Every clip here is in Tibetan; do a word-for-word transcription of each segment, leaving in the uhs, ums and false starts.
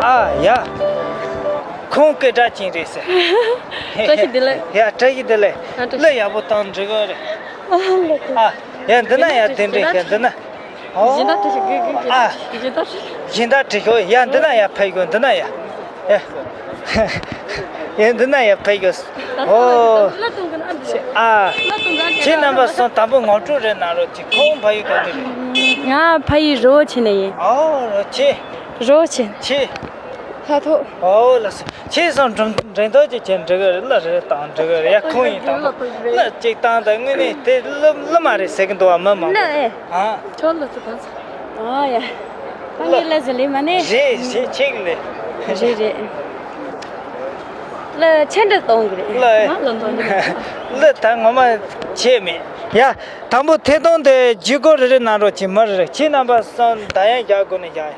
ཨ་ཡ། ཁོང་སྐད་གྲགས་ཅན་རེད་ཟེར། བཀྲ་ཤིས་བདེ་ལེགས། ཡ་བཀྲ་ཤིས་བདེ་ལེགས། ཨ་བཀྲ་ཤིས། གླུ་ཡག་པོ་བཏང་འགྲིག་གི་རེད། ཨ་ཡ་འདི་ན་ཡ་དེ་འདྲ་ཡ་འདི་ན། ཨོ། སྦྱིན་བདག་བཀྲ་ཤིས་དགེ་རྒན། ཨ། སྦྱིན་བདག་བཀྲ་ཤིས། སྦྱིན་བདག་བཀྲ་ཤིས། ཡ་འདི་ན་ཡ་ཕེབས་དགོས། འདི་ན་ཡ། ཡ། ཡ་འདི་ན་ཡ་ཕེབས་དགོས། ཨོ། ཨ། ཁྱེད་རྣམ་པ་ཚོ་དང་པོ་ངོ་སྤྲོད་རེ་གནང་རོགས་གྱིས། ཁོང་ཕ་ཡུལ་ག་ནས་རེད། ང་ཕ་ཡུལ་རི་བོ་ཆེ་ནས་ཡིན། ཨོ་རི་བོ་ཆེ། རི་བོ་ཆེ། ཆེ། ལྷ་ཐོ། ཨོ་ལགས་སོ། ཁྱེད་ཚོ་འགྲིམ་འགྲིམ་ཐག་ཅིག་བྱས་འགྲིག་གི་རེད། གླུ་རེ་བཏང་འགྲིག་གི་རེད། ཡ་ཁོང་ཡིན་དང་པོ་གླུ་གཅིག་བཏང་དང་། དངོས་གནས་དེ་གླུ་གླུ་མ་རེད་ཟེར་གི་འདུག་བ། མི་མང་པོ། ཨེ། ཨ། ཁྱོད་གླུ་ཚོ་གང་ཚོ། ཨ་ཡ། ད་ངས་གླུ་ཟེར་ལེ་མ་ནི། རེད་རེད། ཁྱེད་ལེ། རེད་རེད། གླུ་ཆེ་འདྲ་གཏོང་གི་རེད། གླུ་ཨེ། ང་གླུ་གཏོང་གི་རེད། གླུ་ད་ངོ་མ་ཆེ་མེད། ཡ། དང་པོ་ཐད་གཏོང་དེ་བརྒྱུད་སྐུར་རེ་རེ་གནང་རོགས་གྱིས། མི་རེ་རེ། ཁྱེད་རྣམ་པ་ཚོ་ད་ཡང་རྒྱག་དགོས་ནས་རྒྱག་ཡ།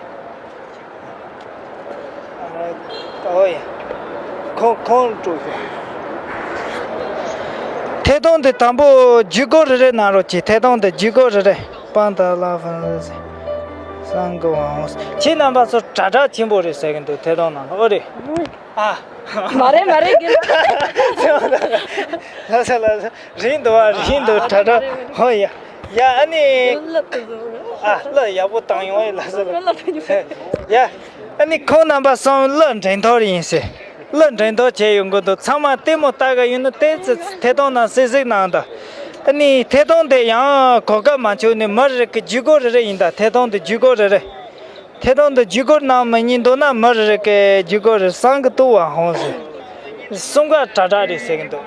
ཨོ་ཡ། ཁོང་ཁོང་དཀྲུག་ཤོག་ཐད་གཏོང་དེ་དང་པོ་བརྒྱུད་སྐུར་རེ་རེ་གནང་རོགས་གྱིས། ཐད་གཏོང་དེ་བརྒྱུད་སྐུར་རེ་རེ། སྤང་དང་བླ་ཕུན་སངས་རྒྱས་དབང་། ཁྱེད་རྣམ་པ་ཚོ་དྲག་དྲག་ཆེན་པོ་རེད་ཟེར་གི་འདུག་ཐད་གཏོང་ནང་ལ། ཨོ་རེད། ཨ། མ་རེད་མ་རེད་གི། ལགས་སོ་ལགས་སོ། རིང་འདུག་བ། རིང་འདུག་དྲག་དྲག་ཧོ་ཡ། ཡ་ཨ་ནི། ཨ་གླུ་ཡག་པོ་བཏང་ཡོང་ཨེ། ལགས་སོ་ལགས་སོ། ཡ་ཨ་ནི་ཁོང་རྣམ་པ་ཚོ་གླུ་འགྲན་ཐོར་ཡིན་ཟེར། གླུ་འགྲན་ཐོར་བྱས་ཡོང་གི་འདུག་ཚང་མ་ལྟད་མོ་ལྟ་གི་ཡོད་ན་ཏོག་ཙམ་ཐད་གཏོང་ནང་གཟིགས་གཟིགས་གནང་དང་། ཨ་ནི་ཐད་གཏོང་དེ་ཡང་གོ་སྐབས་མ་འཆོར་ནས་མི་རེ་གི་བརྒྱུད་སྐུར་རེ་རེ་ཡིན་ད། ཐད་གཏོང་དེ་བརྒྱུད་སྐུར་རེ་རེ། ཐད་གཏོང་དུ་བརྒྱུད་སྐུར་གནང་མི་ཉན་འདུག་ན། མི་རེ་རེ་གིས་བརྒྱུད་སྐུར་རེ་བསང་གི་བཏུ་བ་ཧོང་ཟེར། གསུམ་ཀ་དྲག་དྲག་རེད་ཟེར་གི་འདུག་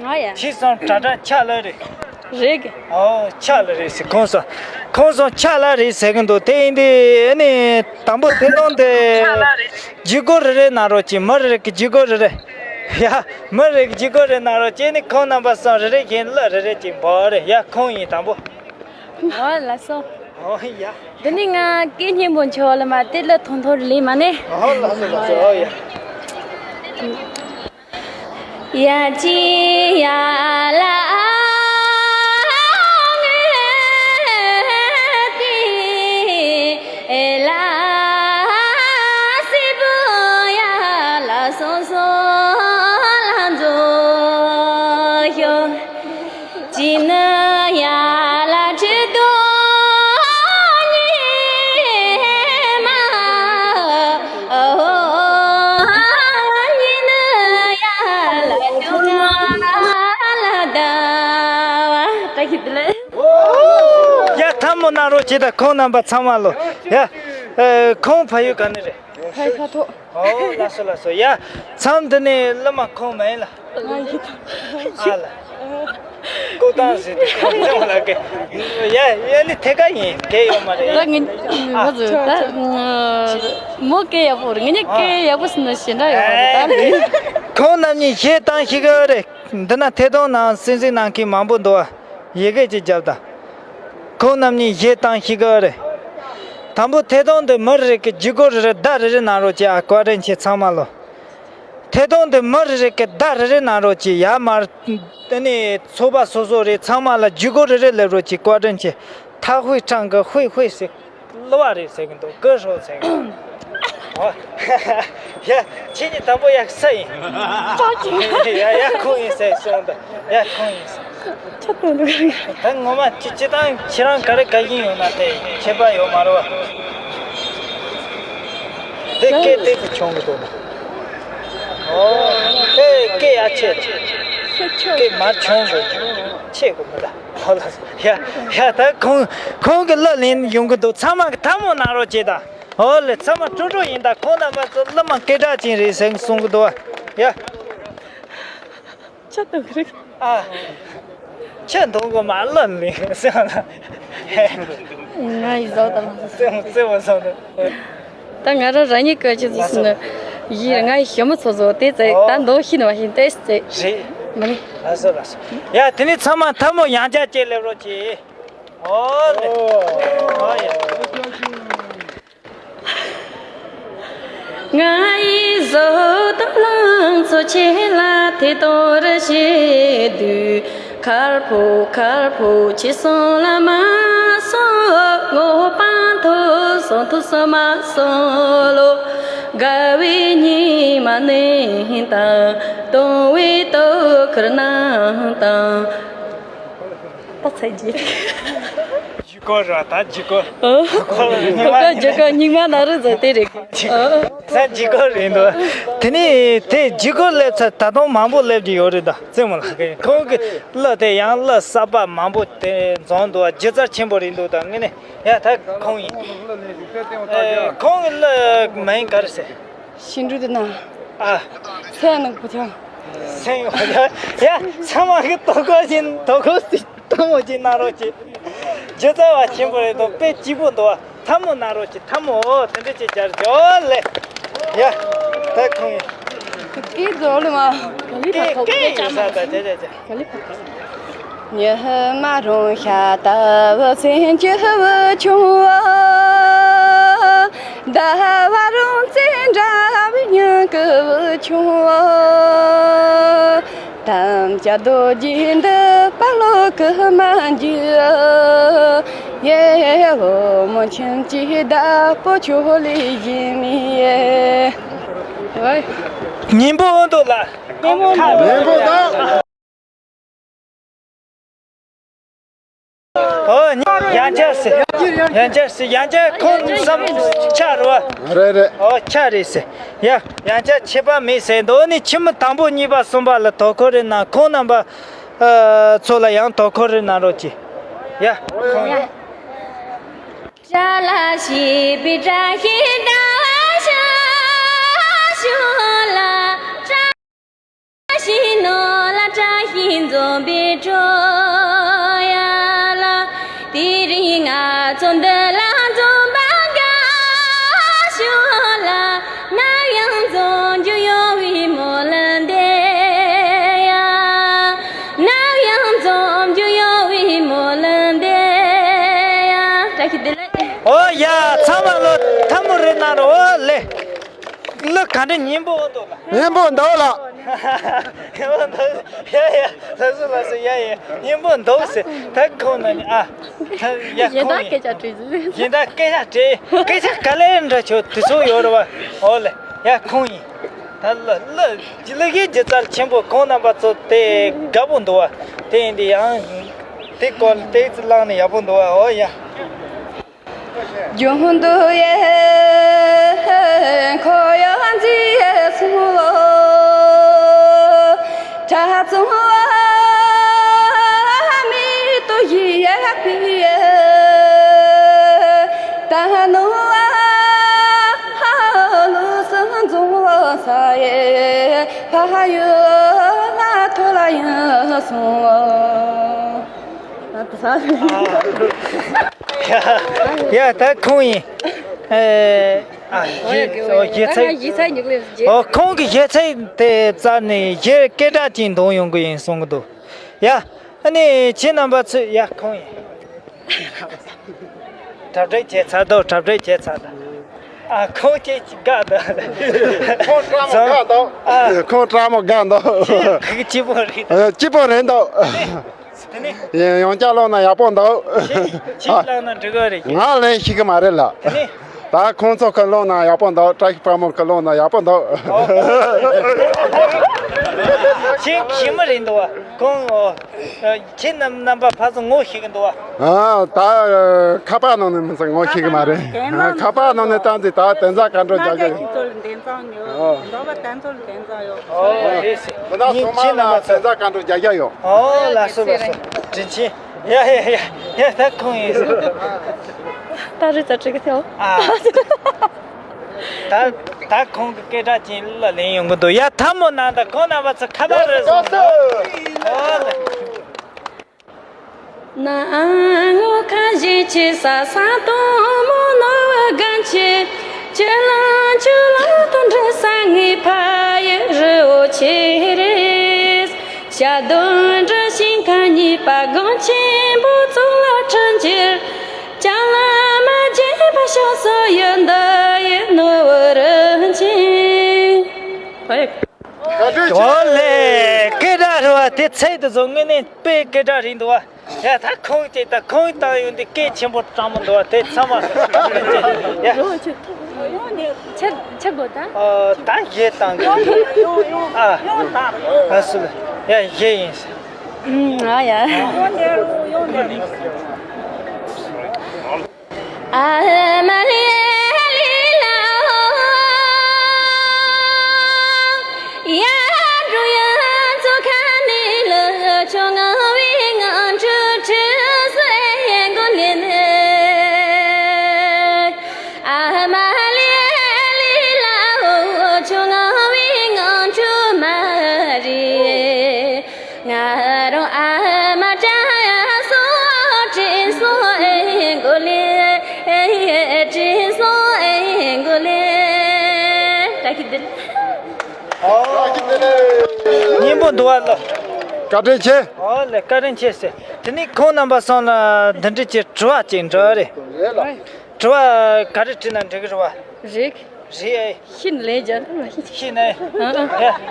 ང་ཡ། ཁྱེད་ཚོ་དྲག་དྲག་ཆག་ལ་རེད། རེད་གི། ཨོ་ཆག་ལ་རེད་ཟེར། ཁོང་ཚོ་ཁོང་ཚོ་ཆག་ལ་རེད་ཟེར་གི་འདུག་དེ་ཡིན་དུས་ཨ་ནི་དང་པོ་ཐད་གཏོང་དེ་བརྒྱུད་སྐུར་རེ་རེ་གནང་རོགས་གྱིས། མི་རེ་རེ་གིས་བརྒྱུད་སྐུར་རེ་རེ། ཡ་མི་རེ་གིས་བརྒྱུད་སྐུར་རེ་གནང་རོགས་གྱིས། ཨ་ནི་ཁོང་རྣམ་པ་ཚོ་རེ་རེ་བཞིན་གླུ་རེ་རེ་ཅིག་འབོད་རེ། ཡ་ཁོང་ཡིན་དང་པོ། ཨོ་ལགས་སོ། ཨོ་ཡ། འདི་ནི་ང་སྐད་སྙན་པོ་འཆོལ་ལ་མ་དེ་ལ་ཐོང་ཐོར་ལེ་མ་ནི། ཨོ་ལགས་སོ་ལགས་སོ། ཨོ་ཡ། ཡ་ཐལ་མོ་གནང་རོགས་བྱེད་དང་། ཁོང་རྣམ་པ་ཚང་མ་ལོ། ཡ། ཨེ། ཁོང་ཕ་ཡུལ་ག་ནས་རེད། ཕ་ཡུལ་ཁ་ཐོག་ཨོ་ལགས་སོ་ལགས་སོ། ཡ། མཚམས་འདི་ནས་གླུ་མ་ཁོང་མ་ཡིན་ལ། ང་ཡིན། ཨ་ལ། ཀོ་ཏང་ཟེར་དུས་ཁོང་ཚང་མ་ལ་ཀེ། ཡ་ཡ་ནི་དེ་ག་ཡིན་དེ་ཡོད་མ་རེད། ད་ངི་ང་ཚོ་ད་མོ་སྐད་ཡག་པོ་རེད། ངི་ནི་སྐད་ཡག་པོ་ཟིན་ན་ཞེ་འདྲ་ཡོད་རེད། ད་ནི་ཁོང་རྣམ་གཉིས་གཞས་བཏང་ཤེས་གི་རེད། འདི་ན་ཐད་གཏོང་ནང་གཟིགས་གཟིགས་གནང་མཁན་མང་པོ་འདུག་ཨ། ཡི་གེ་ཅིག་བརྒྱབ་དང་། ཁོང་རྣམ་གཉིས་གཞས་བཏང་ཤེས་གི་རེད། དང་པོ་ཐད་གཏོང་དེ་མི་རེ་རེ་གིས་བརྒྱུད་སྐུར་རེ་རེ་བརྡ་རེ་རེ་གནང་རོགས་གྱིས་ཨ། བཀའ་དྲིན་ཆེ་ཚང་མ་ལོ། ཐད་གཏོང་དེ་མི་རེ་རེ་གིས་བརྡ་རེ་རེ་གནང་རོགས་གྱིས་ཡ། མར་དེ་ནས་ཚོགས་པ་སོ་སོ་རེ་ཚང་མ་ལ་བརྒྱུད་སྐུར་རེ་རེ་སླེབས་རོགས་གྱིས། བཀའ་དྲིན་ཆེ། ཐག་ཧུད་ཁྲང་གི་ཧུད་ཧུད་ཟེར། གླུ་བ་རེད་ཟེར་གི་འདུག་ཀི་ཧྲོ་ཟེར་གི་འདུག་ཨོ། ཡ། ཁྱེད་ཀྱིས་དང་པོ་ཡ་ས་ཡིན། ཡ་ཡ་ཁོང་ཡིན་ཟེར་གསུངས་འདུག་ཡ་ཁོང་ཡིན་ཟེར། ཆ་ཏོ་འདུག་ད་ངོ་མ་ཅི་ཅི་དང་ཁྱེད་རང་ག་རེ་ག་ཡིན་ཡོད་ན་དེ་ཁྱད་པར་ཡོད་མ་རེད་བ། དེ་སྐད་དེ་ཚོ་ཆུང་གི་འདུག་ཨོ། དེ་སྐད་ཡ་ཆེ། སྐད་མ་ཆུང་གི་ཆེ་གི་མི་ལ། ཧོ་ལ། ཡ་ཡ། ད་ཁོང་ཁོང་གི་གླུ་ལེན་ཡོང་གི་འདུག་ཚང་མ་གི་ཐལ་མོ་གནང་རོགས་བྱེད་དང་། ཧོ་ལེ། ཚང་མ་སྤྲོ་སྤྲོ་ཡིན་ད། ཁོང་རྣམ་པ་ཚོ་གླུ་མ་སྐད་གྲགས་ཅན་རེད་ཟེར་གསུང་གི་འདུག་ཡ། ཆ་འདུག་རེད། ཨ། ཆ་འདུག་གི་མ་གླུ་ལེན་ཟེར་ན། ང་ཡི་བཟོ་དང་། རྩེ་མོ་རྩེ་མོ་བཟོ་དང་། ད་ང་རང་རང་ཉིད་སྐད་ཆ་ཚོ་སུ་ན། ཡིན་ང་ཡི་ཞི་མོ་ཚོ་ཚོ་དེ་ཙེ་ད་མདོ་ཤི་ནི་མ་ཤི་ཏེ་ཙེ། རེད། མ་ནི། ལགས་སོ་ལགས་སོ། ཡ་དེ་ནི་ཚང་མ་ཐལ་མོ་ཡང་བསྐྱར་བཅས་སླེབས་རོགས་གྱིས། ཨོ་ལེ། ཨོ་ཡ། ང་ཡི་བཟོ་དང་ལང་ཚོ་ཆེ་ལ་དེ་དོ་རུ་བྱེད་དུས། ཁར་ཕོ་ཁར་ཕོ་ཆེ་སོང་ལ་མ་སོང་། ངོ་སྤང་ཐུབ་སོང་ཐུབ་སོང་མ་སོང་ལོ། དགའ་བའི་ཉི་མ་ནས་དང་། སྟོང་བའི་དོ་ཁུར་ནང་དང་། ད་ཚེ་རྗེས། ཇི་གོ་ར་ད་ཇི་གོ། ཨོ། ཁོ་ཁོ་ཇི་གོ་སྙིང་མ་ན་རུ་ཟེར་དེ་རེད། ཨོ། ས་ཇི་གོ་རེད་འདུག་དེ་ནས་དེ་ཇི་གོ་སླེབས་ཚར། ད་དུང་མང་པོ་སླེབས་ཀྱི་ཡོད་རེད། ད་རྩེད་མོ་ལགས་ཀྱིས་ཁོང་གི་གླུ་དེ་ཡང་གླུ་གསར་པ་མང་པོ་དེ་འཛོམས་འདུག་སྒྱུ་རྩལ་ཆེན་པོ་རེད་འདུག་ད་ངས་ནས། ཡ་ད་ཁོང་ཡིན། ཨེ། ཁོང་གི་གླུ་མིང་ག་རེ་ཟེར། ཤིང་འབྲུག་དེ་ན། ཨ། སེམས་ནང་བུ་ཆུང་། སེམས། ཡ་ཡ། ཚང་མ་གི་དོ་ཁུར་ཅིག་དོ་ཁུར་ཅིག་ཐུན་མོང་ཅིག་གནང་རོགས་གྱིས། སྒྱུ་རྩལ་བ་ཆེན་པོ་རེད་འདུག་དཔེ་སྐྱིད་པོ་འདུག་ཐུན་མོང་གནང་རོགས་གྱིས། ཐུན་མོང་། འོ་དེ་འདྲ་ཅིག་རྒྱབ་སྐྱོར་ལེ། ཡ། ད་ཁོང་ཡིན། སྐད་རྫོགས་ལ་མ། སྐད་སྐད་ཡོད་ས་ད་ཇ་ཇ་ཇ། ག་ལེ་ཕ། ཉི་མ་རང་ཤར་ལྟ་བུ་སེམས་ཀྱི་བུ་ཆུང་བ། ཟླ་བ་རང་བཙན་འདྲ་བའི་སྙིང་གི་བུ་ཆུང་བ། དམ་བཅའ་རྡོ་རྗེ་འདི་པ་ལོ་ཀུ་མ་འགྱུར། ཡེ་བུ་མོ་ཁྱིམ་གྱི་བདག་པོ་ཁྱོད་ལས་གཞན་མེད། སྙན་པོ་འདུག་ལ། སྙན་པོ་འདུག་ཨོ། ཡང་བསྐྱར་ཟེར། ཡང་བསྐྱར་ཟེར། ཡང་བསྐྱར་ཁོང་བསམ་ཆ་རུ་བ། རེད་རེད། ཨོ་ཆ་རེད་ཟེར། ཡ། ཡང་བསྐྱར་ཁྱད་པར་མེད་ཟེར་འདུག་ནི་ཁྱིམ་མི་དང་པོ་གཉིས་པ་གསུམ་པ་ལ་དོ་ཁུར་རེ་གནང་། ཁོང་རྣམ་པ་ཚོ་ལ་ཡང་དོ་ཁུར་རེ་གནང་རོགས་གྱིས། ཡ། ཁོང་ཡ། བཀྲ་ལ་ཤིས་པའི་བཀྲ་ཤིས་ཟླ་བ་ཤར་ཤོག་ལ། བཀྲ་ཤིས་ནོར་ལ་བཀྲ་ཤིས་འཛོམས་པའི་སྤྲོ་ཡ་ལ། དེ་རིང་ང་ཚོ་འདི་ལ་འཛོམས་པ་དགའ་ཤོག་ལ། ནམ་ཡང་འཛོམས་རྒྱུ་ཡོང་བའི་སྨོན་ལམ་འདེབས་ཡ། ནམ་ཡང་འཛོམས་རྒྱུ་ཡོང་བའི་སྨོན་ལམ་འདེབས་ཡ། བཀྲ་ཤིས་བདེ་ལེགས། ཨོ་ཡ། ཚང་མ་ལོ་ཐུན་མོང་རེ་གནང་རོགས། ཨོ་ལེ། གླུ་ག་འདྲ་སྙན་པོ་འདུག་ལ། སྙན་པོ་འདུག་ལ། སྙན་པོ་འདུག་ཡ་ཡ། ལགས་སོ་ལགས་སོ། ཡ་ཡ། སྙན་པོ་འདུག་ཟེར། ད་ཁོང་ན་ནི་ཨ། ད་ཡ། གཞན་དག་ཁོང་ཡིན། སྐད་ཆ་དྲིས་ཟིན། གཞན་དག་སྐད་ཆ་དྲིས། སྐད་ཆ་ག་ལེར་འདྲ་ཆོག་དུས་ཚོད་ཡོད་རེད་བ། ཨོ་ལེ། ཡ་ཁོང་ཡིན། ད་གླུ་གླུ་གླུ་གཞས་སྒྱུ་རྩལ་ཆེན་པོ་ཁོང་རྣམ་པ་ཚོ་དེ་དགའ་པོ་འདུག་བ། དེ་ཡིན་དུས་ཡང་དེ་སྐོར་ལ་ཏོག་ཙམ་བླངས་ནས་ཡག་པོ་འདུག་བ། ཨོ་ཡ། ལྗོངས་འདུ་ཡེ་ཁོ་ཡང་མཛེས་སོང་བ། གྲྭ་ཚང་བ་མེ་ཏོག་ཡེ་ཕི་ཡེ། ད་ནོ་བ་ལུ་སུ་འཛོམས་ས་ཡེ། ཕ་ཡུལ་ལ་ཐོ་ལ་ཡང་སོང་བ། ཡ། ད་ཁོང་ཡིན། ཨེ། ཨ། གཞས་ཚིག་ཨོ། གཞས་ཚིག་ཨོ། ཁོང་གི་གཞས་ཚིག་དེ་བཙལ་ནས་གཞས་སྐད་གྲགས་ཅན་འདོན་ཡོང་གི་ཡིན་གསུང་གི་འདུག་ཡ། ཨ་ནི་ཁྱེད་རྣམ་པ་ཚོས། ཡ། ཁོང་ཡིན། གྲ་སྒྲིག་བྱས་ཚར་འདུག་གྲ་སྒྲིག་བྱས་ཚར་འདུག་ཨ། ཁོང་ཁྱེད་ཀྱིས་དགའ་འདུག་ཁོང་སྤྲང་མོ་དགའ་འདུག་ཨ། ཁོང་སྤྲང་མོ་དགའ་འདུག་ཁོང་སྐྱིད་པོ་རེད། ཨ། སྐྱིད་པོ་རེད་འདུག་དེ་ནས། ཡང་ཡང་བསྐྱར་བླངས་ན་ཡག་པོ་འདུག་ཁྱེད་ཁྱེད་བླངས་ན་འགྲིག་གི་རེད། ང་ལན་ཤེས་གི་མ་རེད་ལ། དེ་ནས། ད་ཁོང་ཚོ་ཁ་བླངས་ན་ཡག་པོ་འདུག་བཀྲ་ཤིས་དཔལ་མོ་ཁ་བླངས་ན་ཡག་པོ་འདུག་ཨོ། ཁྱེད་ཁྱེད་མི་རེད་འདུག་བ། ཁོང་། ཨོ། ཁྱེད་རྣམ་རྣམ་པ་ཕར་ཚུར་ངོ་ཤེས་གི་འདུག་བ། ཨ། ད་ཁ་པར་ནང་ནས་མི་ཚེ་ངོ་ཤེས་གི་མ་རེད། ཁ་པར་ནང་ནས་བཏང་ཚེ་ད་དེ་ཚོ་ག་འགྲོ་རྒྱག་གི་ཡོད། ཨོ། ཨོ། རེད་ཟེར། ཁོ་ན་ཚང་མ་ལ་དེ་ཚོ་ག་འགྲོ་རྒྱག་གི་ཡོད། ཨོ། ལགས་སོ་ལགས་སོ། དྲིན་ཆེ། ཡ་ཡ་ཡ་ཡ། ད་ཁོང་ཡིན་ཟེར། ད་རེས་ཙ་དྲི་གི་ཐེའོ། ཨ། ད་ད་ཁོང་གི་སྐད་གྲགས་ཅན་གླུ་ལེན་ཡོང་གི་འདུག་ཡ། ཐུན་མོང་གནང་དང་། ཁོང་རྣམ་པ་ཚོ་ཁ་པར་རེ་བཟུང་། ཨོ་ལེ། ནང་ངོ་ཁ་ཞེ་ཆེ་ས་ས་དོ་མོ་ནོ་གང་ཆེ། ཆུ་ལང་ཆུ་ལང་དུ་འདྲ་ས་ངེ་ཕ་ཡི་རི་བོ་ཆེ་རེད། ཤ་དོན་འདྲ་ཞིང་ཁ་གཉིས་པ་སྒང་ཆེན་པོ་ཚོ་ལ་ཁྲིམས་འགྱུར། ཅ་ལ་མ་བརྗེད་པ་ཤོག་སོ་ཡོད་འདི་ཡི་ནོར་བུ་རིན་ཆེན། ཨོ་ལེ། སྐད་གྲགས་རུ་ དེ་ཚད་དུ་བཟོ་དངོས་གནས་དཔེ་སྐད་གྲགས་རེད་འདུག་བ། ཡ་ད་ཁོང་ཅིག་ད་ཁོང་བཏང་ཡོང་དུས་སྐད་ཆེན་པོ་དྲང་མོ་འདུག་བ། དེ་ཚང་མ་ཡ། ཆེ་ཆེ་གོ་ད། ཨ་ད་གཞས་བཏང་གི། ཨ་ཨ་སུ་ལ་ཡ་གཞས་ཡིན་ཟེར། ཨ་ཡ། ང་རང་ཨ་མ་དྲན་སོང་། དྲན་སོང་། ཨེ་མགོ་ལེ། དྲན་སོང་། ཨེ་མགོ་ལེ། བཀྲ་ཤིས་བདེ་ལེགས། སྙན་པོ་འདུག་བ་ལོ། བཀའ་དྲིན་ཆེ། ཨོ་ལེ་བཀའ་དྲིན་ཆེ་ཟེར། དེ་ནས་ཁོང་རྣམ་པ་ཚོ་ལ་འདི་འདྲ་ཅིག་དྲི་བ་ཅིག་འདྲི་བ་རེད། རེད་ལ། དྲི་བ་ག་རེ་དྲིས་ན་འགྲིག་གི་རེད་བ། རེད། རེད་ཨེ། ཤི་ནས་ལན་རྒྱག་ཐུབ་མ་ཤེས། ཤི་ནས། ཨ་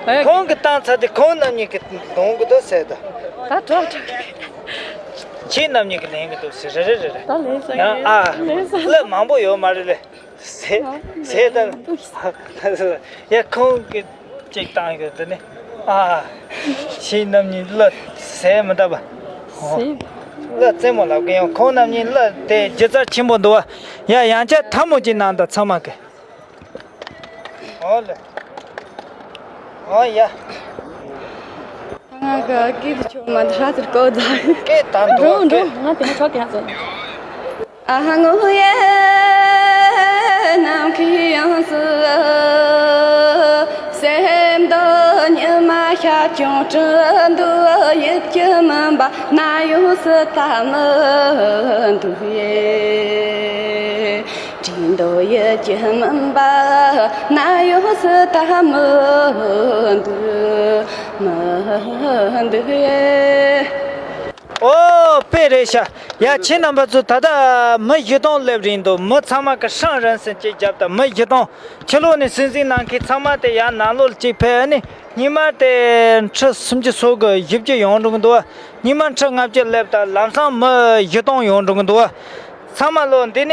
ཨ། ཁོང་གི་བཏང་ཚར་དེ་ཁོང་རྣམ་གཉིས་ཀྱི་གཏོང་གི་འདུག་ཟེར་ད། ད་དྲག་དྲག་ཁྱེད་རྣམ་གཉིས་ཀྱི་ལེན་གི་འདུག་ཟེར། རེ་རེ་རེ་རེ། ད་ལན་ཟེར། ཡང་ཨ། ལན་ཟེར། གླུ་མང་པོ་ཡོད་མ་རེད་ལེ། ཟེར་ཟེར་ད། ཡ་ཁོང་གི་གཅིག་བཏང་གི་འདི་ནི། ཨ། ཁྱེད་རྣམ་གཉིས་གླུ་ཟེར་མི་འདྲ་བ། ཟེར། གླུ་རྩེད་མོ་ལབ་གི་ཡང་ཁོང་རྣམ་གཉིས་གླུ་དེ་སྒྱུ་རྩལ་ཆེན་པོ་འདུག་བ། ཡ་ཡང་བསྐྱར་ཐལ་མོ་གཅིག་གནང་དང་ཚང་མ་གི། ཨོ་ལེ། ཨོ་ཡ། ང་གི་སྐད་དུ་ཆོག་མ་འདི་ཧྲ་ཚིར་གོ་ད། སྐད་དང་འགྲོ་འགྲོ་སྐད། ང་དེ་ནས་ཆོག་གི་ཧ་ཚོད། ཨ་ཧ་ངོ་ཡེ་ནམ་མཁའི་དབྱིངས་སུ། སེམས་འདི་ཉི་མ་ཤར་བྱུང་དྲི་འདུག་ཡིད་ཀྱི་མུན་པ་ནམ་ཡོངས་སུ་དག་མི་འདུག་ཡེ། དྲི་འདོད་ཡིད་ཀྱི་མུན་པ་ནམ་ཡོངས་སུ་དག་མི་འདུག་མི་འདུག་ཡེ། ཨོ་དཔེ་རེད་ཤག་ཡ་ཁྱེད་རྣམ་པ་ཚོ་ད་ལྟ་མི་བཞི་སྟོང་སླེབས་རེད་འདུག་མི་ཚང་མ་གི་ཧྲང་རན་སན་ཅིག་བརྒྱབ་དང་མི་བཞི་སྟོང་། ཕྱི་ལོགས་ནས་གསན་གཟིགས་གནང་མཁན་ཚང་མ་དེ་ཡར་ནང་ལོགས་ལ་ཅིག་ཕེབས་ཨ་ནི། སྔོན་མ་དེ་ཁྲི་སུམ་ཅུ་སོ་དགུ་བཞི་བཅུ་ཡོང་འགྲོ་གི་འདུག་སྔོན་མ་ཁྲི་ལྔ་བཅུ་སླེབས་དང་ལམ་སང་མི་བཞི་སྟོང་ཡོང་འགྲོ་གི་འདུག་ཚང་མ་ལོ་འདི་ནས་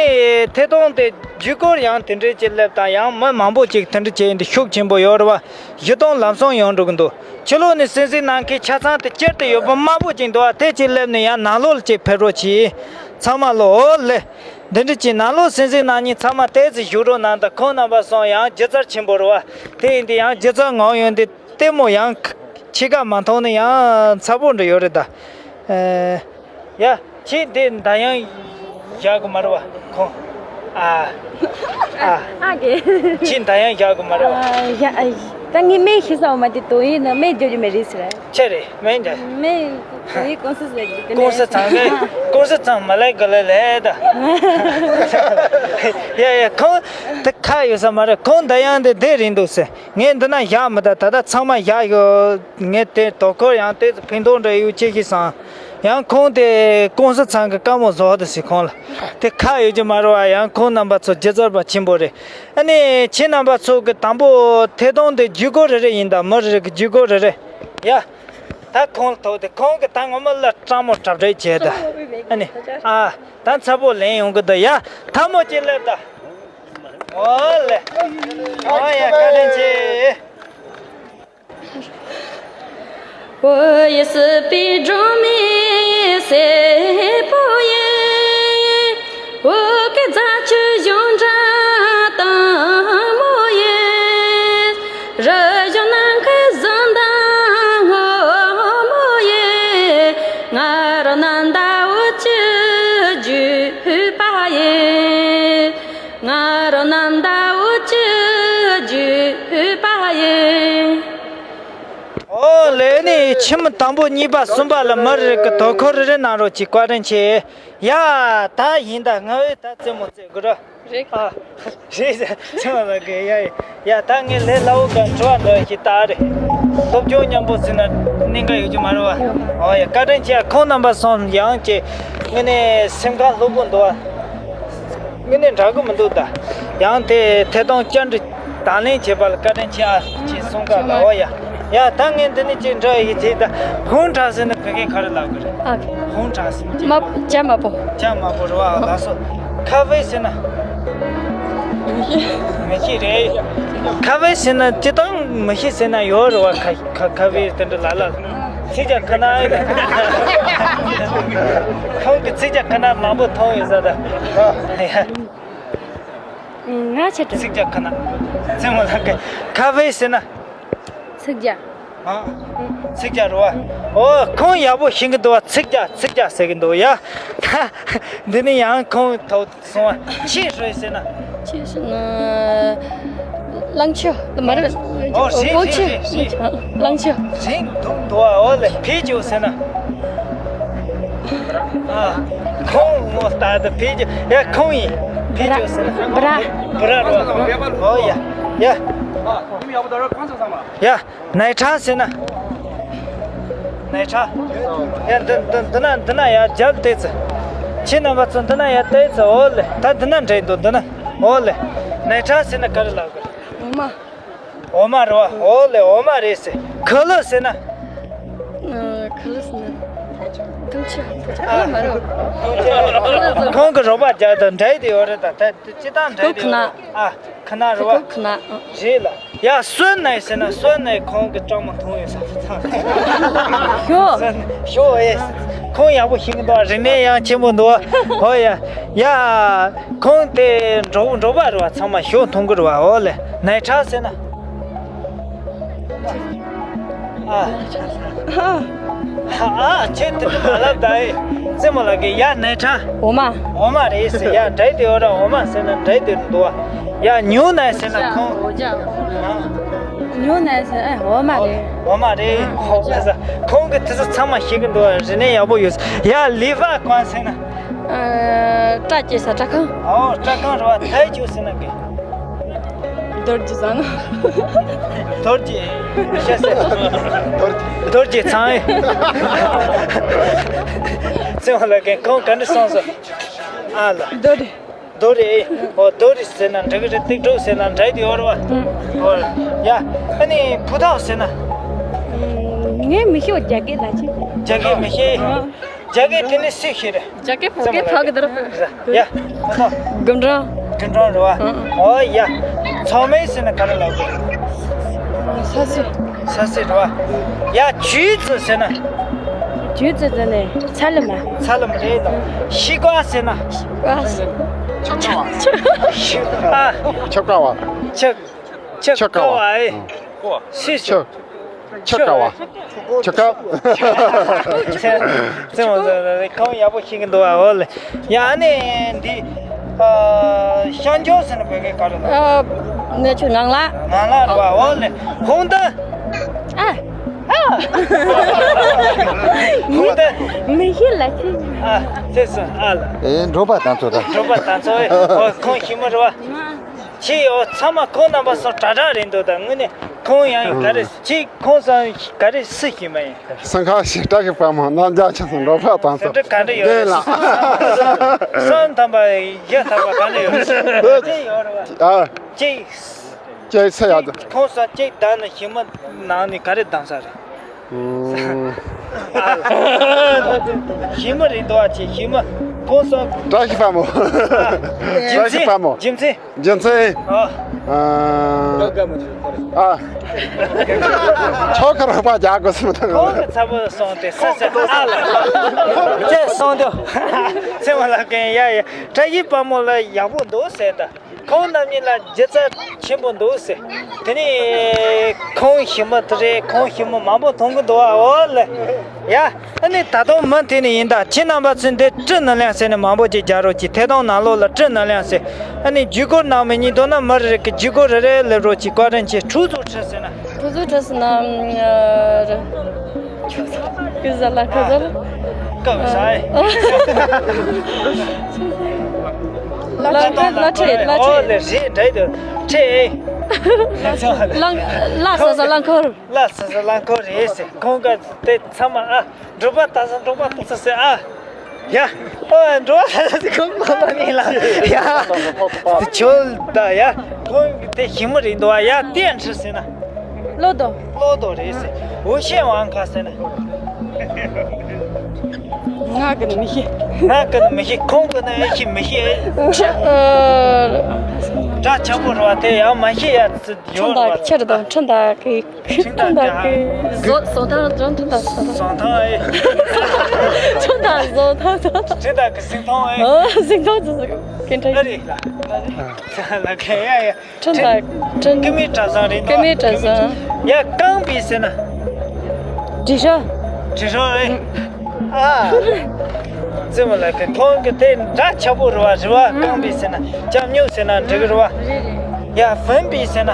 ཐད་གཏོང་དེ་བརྒྱུད་སྐུར་ཡང་དེ་འདྲའི་ཅིག་སླེབས་དང་ཡང་མི་མང་པོ་ཅིག་དེ་འདྲ་བྱས་འདི་ཤུགས་ཆེན་པོ་ཡོད་རེད་བ། བཞི་སྟོང་ལམ་སང་ཡོང་འགྲོ་གི་འདུག་ཕྱི་ལོགས་ནས་གསན་གཟིགས་གནང་མཁན་ཆ་ཚང་དེ་སྤྱིར་དུ་ཡོད་པ་མང་པོ་ཅིག་འདུག་བ། དེ་ཅིག་སླེབས་ནས་ཡང་ནང་ལོགས་ལ་ཅིག་ཕེབས་རོགས་གྱིས། ཚང་མ་ལོ་ཨོ་ལེ། འདི་འདྲ་ཅིག་ནང་ལོགས་གསན་གཟིགས་གནང་མཁན་ཚང་མ་ཏོག་ཙམ་བཞུགས་རོགས་གནང་དང་། ཁོང་རྣམ་པ་སོང་ཡང་སྒྱུ་རྩལ་ཆེན་པོ་རེད་བ། དེ་ཡིན་དུས་ཡང་སྒྱུ་རྩལ་ངོམ་ཡོང་དུས་ལྟད་མོ་ཡང་ཕྱེད་ཀ་མ་མཐོང་ན་ཡང་ཚ་པོ་འདྲ་ཡོད་རེད་ད། ཨེ། ཡ། ཁྱེད་འདི་མདའ་ཡང་བཞག་གི་མ་རེད་བ། ཁོང་། ཨ། ཨ། ཨ་གེ། ཁྱེད་མདའ་ཡང་བཞག་གི་མ་རེད་བ། ཨ་ཡ་ཨ། ད་ངས་སྨན་ཤི་ས་འོ་མ་དེ་དོ་ཡིན་ན་སྨན་རྒྱག་རྒྱུ་མེད་རེད་ཟེར། ཆེ་རེད་སྨན་རྒྱག་སྨན་དོ་ཡིན་ཀུང་སི་ཟེར་གི་དེ་ཀུང་སི་ཚང་གི་ཀུང་སི་ཚང་མ་ལས་ག་ལེ་ལས་ད། ཡ་ཡ་ཁོང་དེ་ཁ་ཡོད་ས་མ་རེད། ཁོང་མདའ་ཡང་དེ་དེ་རིང་འདུག་ཟེར། ངས་འདི་ན་བཞག་མི་ད། ད་ལྟ་ཚང་མ་བཞག་ཡོད། ངས་དེ་དོ་ཁོར་ཡང་དེ་ཕན་ཐོགས་འདྲ་ཡོད་ཅེས་ཤིག་བསམ། ཡང་ཁོང་དེ་ཀུང་སི་ཚང་གི་བཀའ་མོལ་བཟོ་དུ་ཟེར། ཁོང་ལ་དེ་ཁ་ཡོད་ཀྱི་མ་རེད་བ། ཡང་ཁོང་རྣམ་པ་ཚོ་སྒྱུ་རྩལ་པ་ཆེན་པོ་རེད། ཨ་ནི་ཁྱེད་རྣམ་པ་ཚོ་གི་དང་པོ་ཐད་གཏོང་དེ་བརྒྱུད་སྐུར་རེ་རེ་ཡིན་ད། མི་རེ་རེ་གི་བརྒྱུད་སྐུར་རེ་རེ། ཡ། ད་ཁོང་ལ་ཐོག་དེ་ཁོང་གི་ད་ངོ་མ་ལ་སྤྲང་མོ་གྲབས་གྲབས་བྱས་ད། ཨ་ནི། ཨ། ད་ཚ་པོ་ལེན་ཡོང་གི་ད། ཡ། ཐལ་མོ་ཅིག་སླེབས་ད། ཨོ་ལེ། ཨོ་ཡ་བཀའ་དྲིན་ཆེ། བོད་ཡུལ་སྲིད་པའི་སྒྲོན་མེ་ཡི་སྲས་པོ་ཡིན། བོད་ཀྱི་རྫ་ཆུ་གཞུང་འབྲེལ་དང་མོ་ཡིན། རི་གཞུང་ནམ་མཁའི་གཟི་མདངས་སྔོན་མོ་ཡིན། ང་རང་རྣམ་དག་བོད་ཀྱི་བརྒྱུད་པ་ཡིན། ང་རང་རྣམ་དག་བོད་ཀྱི་བརྒྱུད་པ་ཡིན། ཨོ་ལེ་ནི་ཁྱིམ་དང་པོ་གཉིས་པ་གསུམ་པ་ལ་མི་རེ་གི་དོ་ཁུར་རེ་རེ་གནང་རོགས་གྱིས། བཀའ་དྲིན་ཆེ། ཡ་ད་ཡིན་ད། ང་བས་ད་རྩེད་མོ་རྩེ་དགོས་ར། རེད། ཨ། རེད་ཟེར་ཚང་ལ་གི་ཡ་ཡ། ད་ངས་ལས་སླ་བོ་ག་དྲི་བ་འདྲ་ཞིག་བལྟ་རེད། སློབ་སྦྱོང་མཉམ་པོ་ཟིན་ན་གནད་འགག་ཡོད་ཀྱི་མ་རེད་བ། ཨོ་ཡ་བཀའ་དྲིན་ཆེ། ཁོང་རྣམ་པ་སོང་ཡང་ཀྱེ་ངས་ནས་སེམས་ཁམས་སློབ་པོ་འདུག་བ། ངས་ནས་འདྲ་གི་མི་འདུག་ད། ཡང་དེ་ཐད་གཏོང་བཅར་འདྲི་དང་ལེན་བྱེད་པ་ལ་བཀའ་དྲིན་ཆེ་ཨ་ཅེས་གསུང་ག་ལ། ཨོ་ཡ། ཡ་ད་ངས་འདི་ནས་ཅིག་འདྲི་ཡི་དེ། ད་ཧུང་ཁྲ་ཟེར་ན་བོད་སྐད་ག་རེ་ལབ་དགོས་རེད། ཨ། ཧུང་ཁྲ་ཟེར་ན་ཅི། དམར་པོ། ཇ་དམར་པོ། ཇ་དམར་པོ་རེད་བ། ལགས་སོ། ཁ་ཝེ་ཟེར་ན། མི་ཤེས་རེད། ཁ་ཝེ་ཟེར་ན་སྤྱིར་བཏང་མི་ཤེས་ཟེར་ན་ཡོད་རེད་བ། ཁ་ཁ་ཁ་ཝེ་དེ་འདྲ་ལ་ལ། ཚིག་ཇ་ཁ་ན། ཁོང་གི་ཚིག་ཇ་ཁ་ན་མང་པོ་མཐོང་ཡོད་ས་ད། ང་ཆེ་དྲགས། ཚིག་ཇ་ཁ་ན། རྩེད་མོ་ལགས་ཀྱི་ཁ་ཝེ་ཟེར་ན། ཚིག་ཇ། ཨ། ཚིག་ཇ་རེད་བ། ཨོ་ཁོང་ཡག་པོ་ཤེས་ཀྱི་འདུག་བ། ཚིག་ཇ་ཚིག་ཇ་ཟེར་གྱི་འདུག་ཡ། འདི་ནི་ཡང་ཁོང་ཐོག་སོང་བ། ཆི་ཧྲུའེ་ཟེར་ན། ཆི་ཧྲུའེ་ན། གླང་ཆུ་མ་རེད། ཨོ་རེད་ཨོ་ཆུ། རེད་རེད་རེད། གླང་ཆུ། རིང་འདུག་འདུག་བ། ཨོ་ལེ། ཕི་ཅུ་ཟེར་ན། ཨ། ཁོང་ངོ་ལྟ་དུ་ཕི་ཅུ། ཡ་ཁོང་ཡིན། ཕི་ཅུ་ཟེར་ན། བུ་ར། བུ་ར་རོ། ཨོ་ཡ། ཡ། ཡ། ནའི་ཁྲ་ཟེར་ན། ནའི་ཁྲ། ཡ་འདི་འདི་འདི་ན་འདི་ན་ཡ་རྒྱབ་བལྟས་ཚེ། ཁྱེད་རྣམ་པ་ཚོ་འདི་ན་ཡ་བལྟས་ཚེ། ཨོ་ལེ། ད་འདི་ན་འདྲེ་འདུག་འདི་ན། ཨོ་ལེ། ནའི་ཁྲ་ཟེར་ན་ག་རེ་ལབ་དགོས། འོ་མ། འོ་མ་རེད་བ། ཨོ་ལེ། འོ་མ་རེད་ཟེར། ཁུ་ལུ་ཟེར་ན། ཨ། ཁུ་ལུ་ཟེར་ན། ཁུ་ལུ་ཆུ། ཨ། ཁུ་ལུ་མ་རེད། ཁོང་གི་རོགས་པ་རྒྱག་དང་འདྲེ་དེ་ཡོད་རེད། ད་ད་སྤྱིར་བཏང་འདྲེ་དེ་ཡོད་རེད། ཨ། ཁུ་ན་རེད་བ། ཁུ་ཁུ་ན། རེད་ལ། ཡ་སོན་ནའི་ཟེར་ན། སོན་ནའི་ཁོང་གི་སྤྲང་མོ་མཐོང་ཡོད་ས་ཚང་། ཞོ། སོན་ཞོ་ཨེ། ཁོང་ཡག་པོ་ཤེས་ཀྱི་འདུག་རིག་གནས་ཡང་ཆེན་པོ་འདུག་ཧོ་ཡ། ཡ། ཁོང་དེ་འབྲོག་འབྲོག་པ་རེད་བ། ཚང་མ་ཞོ་འཐུང་གི་རེད་བ། ཧོ་ལེ། ནའི་ཁྲ་ཟེར་ན། ཨ། ཨ། ཁྱེད་དེ་འདྲ་མ་ལབ་ད་ཨེ། རྩེད་མོ་ལགས་ཀྱི་ཡ་ནའི་ཁྲ། འོ་མ། འོ་མ་རེད་ཟེར། ཡ་འདྲེ་དེ་ཡོད་ར། འོ་མ་ཟེར་ན་འདྲེ་དེ་འདུག་བ། ཡ་ཉུང་ནའི་ཟེར་ན་ཁོང་། ཉུང་ནའི་ཟེར། ཨེ་འོ་མ་རེད། འོ་མ་རེད། ཨ་ཧོ་ལ་ས། ཁོང་གི་དེ་ཚོ་ཚང་མ་ཤེས་ཀྱི་འདུག་རིག་གནས་ཡག་པོ་ཡོད། ཡ་ལི་ཝ་ཀོང་ཟེར་ན། ཨ། སྐྲ་སྐྱེ་ས་སྐྲ་ཁང་། ཨོ་སྐྲ་ཁང་རེད་བ། ཐའི་ཅུ་ཟེར་ན་གི། རྡོ་རྗེ་ཟེར་ན། རྡོ་རྗེ། ཤ་ཟེར། རྡོ་རྗེ། རྡོ་རྗེ་ཚང་ཨེ། རྩེད་མོ་ལགས་ཀྱིས་ཁོང་ག་འདྲ་གསུངས་སོང་། ཨ་ལ། རྡོ་རེད། རྡོ་རེད། ཨོ་རྡོ་རེད་ཟེར་ན་འགྲིག་གི་རེད། ཏིག་ཏོག་ཟེར་ན་འདྲ་དེ་ཡོད་རེད་བ། ཨོ་ཡ། ཨ་ནི་ཕུ་ཐག་ཟེར་ན། ངས་མི་ཤེས། རྒྱ་སྐད་ལ་ཅི། རྒྱ་སྐད་མི་ཤེས། རྒྱ་སྐད་དེ་ནི་སུས་ཤེས་རེད། རྒྱ་སྐད་བོད་སྐད་ཕ་གི་དར། ཡ། ཕུ་ཐག་དགུན་གྲང་། དགུན་གྲང་རེད་བ། ཨོ་ཡ། ཚང་མས་ཟེར་ན་ག་རེ་ལབ་དགོས། ས་སྲོད། ས་སྲོད་རེད་བ། ཡ། ཇུས་ཙི་ཟེར་ན། ཇུས་ཙི་ཟེར་ནས་ཚ་ལུ་མ། ཚ་ལུ་མ་རེད་དོ། ཤི་ཀ་ཟེར་ན། ཤི་ཀ། ཤི་ཨ། ཆབ་ཀ་བ། ཆབ། ཆབ་ཀ་བ་ཨེ། ཤི་ཆབ། ཆབ་ཀ་བ། ཆབ་ཀ། རྩེད་མོ་རྩེ་ཁོང་ཡག་པོ་ཤེས་ཀྱི་འདུག་ཨ། ཨོ་ལེ། ཡ་ཨ་ནི་འདི། ཨ། ཤང་ཅོག་ཟེར་ན་བོད་སྐད་ག་རེ་ལབ། ཨ། ནེ་ཆུ་ནང་ལ། ནང་ལ་རེད་བ། ཨོ་ལེ། ཧོང་ཏ། ཨ། ཧོང་ཏ། མི་ཤེས་ལ་ཤེས། ཨ། ཟེར་སོང་ཨ་ལ། ཨེ་འབྲོག་པ་དང་ཚོ་དང་། འབྲོག་པ་དང་ཚོ་ཨེ། ཨོ་ཁོང་ཞི་མོ་རེད་བ། ཁྱེད་ཨོ་ཚང་མ་ཁོང་རྣམ་པ་སོང་དྲག་དྲག་རེད་འདུག་ད་དངོས་གནས་ཁོང་ཡང་ག་རེ། ཁྱེད་ཁོང་ཚང་ག་རེ་སུ་ཞི་མ་ཡིན། སེང་ཁ་ཞིག་བཀྲ་ཤིས་དཔལ་མོ། རྣམ་རྒྱལ་ཆེ་སོང་འབྲོག་པ་དང་ཚོ། དེ་ག་འདྲ་ཡོད་རེད། བསམ་དམ་པ་ཡ་དམ་པ་ག་འདྲ་ཡོད་རེད། དེ་ཡོད་རེད་བ། ཨ། ཅིག་ཅིག་ཚེ་ཡག་ཁོང་ས་ཅིག་བདག་ནི་ཞི་མ་ནང་ནས་ག་རེ་བདམས་ས་རེད། ཨུམ། ཞི་མ་རེད་འདུག་ཨ། ཅིག་ཞི་མ་ཁོང་ས། བཀྲ་ཤིས་དཔལ་མོ། རྒྱུ་མཚན། བཀྲ་ཤིས་དཔལ་མོ། རྒྱུ་མཚན། རྒྱུ་མཚན། ཨ། ཨ། ཁྱོད་ཁ་རོག་པ་རྒྱག་དགོས་སུ་མི་ཐུབ། ཁོང་གི་ཚ་པོ་སོང་སྟེ་ས་ས་ཨ་ལ། ཅེས་གསུངས་དུས། ཚེ་མ་ལ་ཀན་ཡ་ཡ། བཀྲ་ཤིས་དཔལ་མོ་ལ་ཡག་པོ་འདུག་ཟེར་ད། ཁོང་རྣམ་གཉིས་ལ་སྒྱུ་རྩལ་ཆེན་པོ་འདུག་ཟེར། དེ་ནས་ཁོང་ཞི་མ་དེ་རེད། ཁོང་ཞི་མ་མང་པོ་མཐོང་གི་འདུག་ཨ། ཨོ་ལེ། ཡ། ཨ་ནི་ད་དུང་མུ་མཐུད་ནས་ཡིན་ད། ཁྱེད་རྣམ་པ་ཚོས་འདི་ཀྲི་ནི་ལན་ཟེར་ནས་མང་པོ་ཅིག་རྒྱག་རོགས་གྱིས། ཐད་གཏོང་ནང་ལོགས་ལ་ཀྲི་ནི་ལན་ཟེར། ཨ་ནི་བརྒྱུད་སྐུར་གནང་མི་གཉིས་འདུག་ན་མི་རེ་རེ་གིས་བརྒྱུད་སྐུར་རེ་རེ་སླེབས་རོགས་གྱིས། བཀའ་དྲིན་ཆེ། ཁྲུ་ཚོ་ཁྲི་ཟེར་ན། ཁྲུ་ཚོ་ཁྲི་ཟེར་ན། ཨ། རེད། ཁྲུ་ཚོ་ཁྲི་ཟེར་ལ་ཁ་ཟེར། སྐབས་ཟ་ཨེ། ལ་ལ་ཁྲི་ལ་ཁྲི། ཨོ་ལེ་རེད་འདྲ་དུ་ཁྲི་ཨེ། ལ་ལ་ཟེར་ཟེར་ལ་འཁོར། ལ་ཟེར་ཟེར་ལ་འཁོར་རེད་ཟེར། ཁོང་ག་དེ་ཚང་མ་ཨ། འབྲོག་པ་དང་སོང་འབྲོག་པ་དང་སོང་ཟེར་ཨ། ཡ། ཨོ་འབྲོག་པ་དང་སོང་ཁོང་ཁོང་ལ་ནི་ལ་ཡ། ཁྱོད་ད་ཡ། ཁོང་དེ་ཞི་མོ་རེད་འདུག་ཨ། ཡ་དེ་ཁྲི་ཟེར་ན། ལོ་དོ། ལོ་དོ་རེད་ཟེར། འུ་ཤེས་དབང་ཁ་ཟེར་ན། ང་གི་ནི་མི་ཤེས། ང་གི་ནི་མི་ཤེས། ཁོང་གི་ནི་ཨེ་ཤེས་མི་ཤེས། ཨ། འདྲ་ཆགས་པོ་རེད་བ། དེ་ཡང་མ་ཤེས་ཡ་ཡོད་རེད་བ། ཁྲིན་ཏ་ཁྱེར་དང་ཁྲིན་ཏ་གི། ཁྲིན་ཏ་གི། བཟོ་བཟོ་ཐང་བཟོ་ཐང་བཟོ་ཐང་། བཟོ་ཐང་ཨེ། ཁྲིན་ཏ་བཟོ་ཐང་བཟོ་ཐང་། ཁྲིན་ཏ་གི་སིང་ཐོང་ཨེ། ཨོ་སིང་ཐོང་བཟོ་ཟོ་གི་འདྲ། ཨ་རེད། ལ་ལ་ལ་ཁ་ཡ་ཡ། ཁྲིན་ཏ། ཁྲིན། ཀི་མི་གྲྭ་ཚང་རེད་འདུག་ཀི་མི་གྲྭ་ཚང་། ཡ་རྐང་པའི་ཟེར་ན། དྲི་ཤོ། དྲི་ཤོ་རེད། ཨ། རྩེད་མོ་ལ་ཁ་ཁོང་གི་དེ་འདྲ་ཆགས་པོ་རེད་བ། རེད་བ། རྐང་པའི་ཟེར་ན། ལྕགས་སྨྱུག་ཟེར་ན་འགྲིག་གི་རེད་བ། ཡ་བུམ་པའི་ཟེར་ན།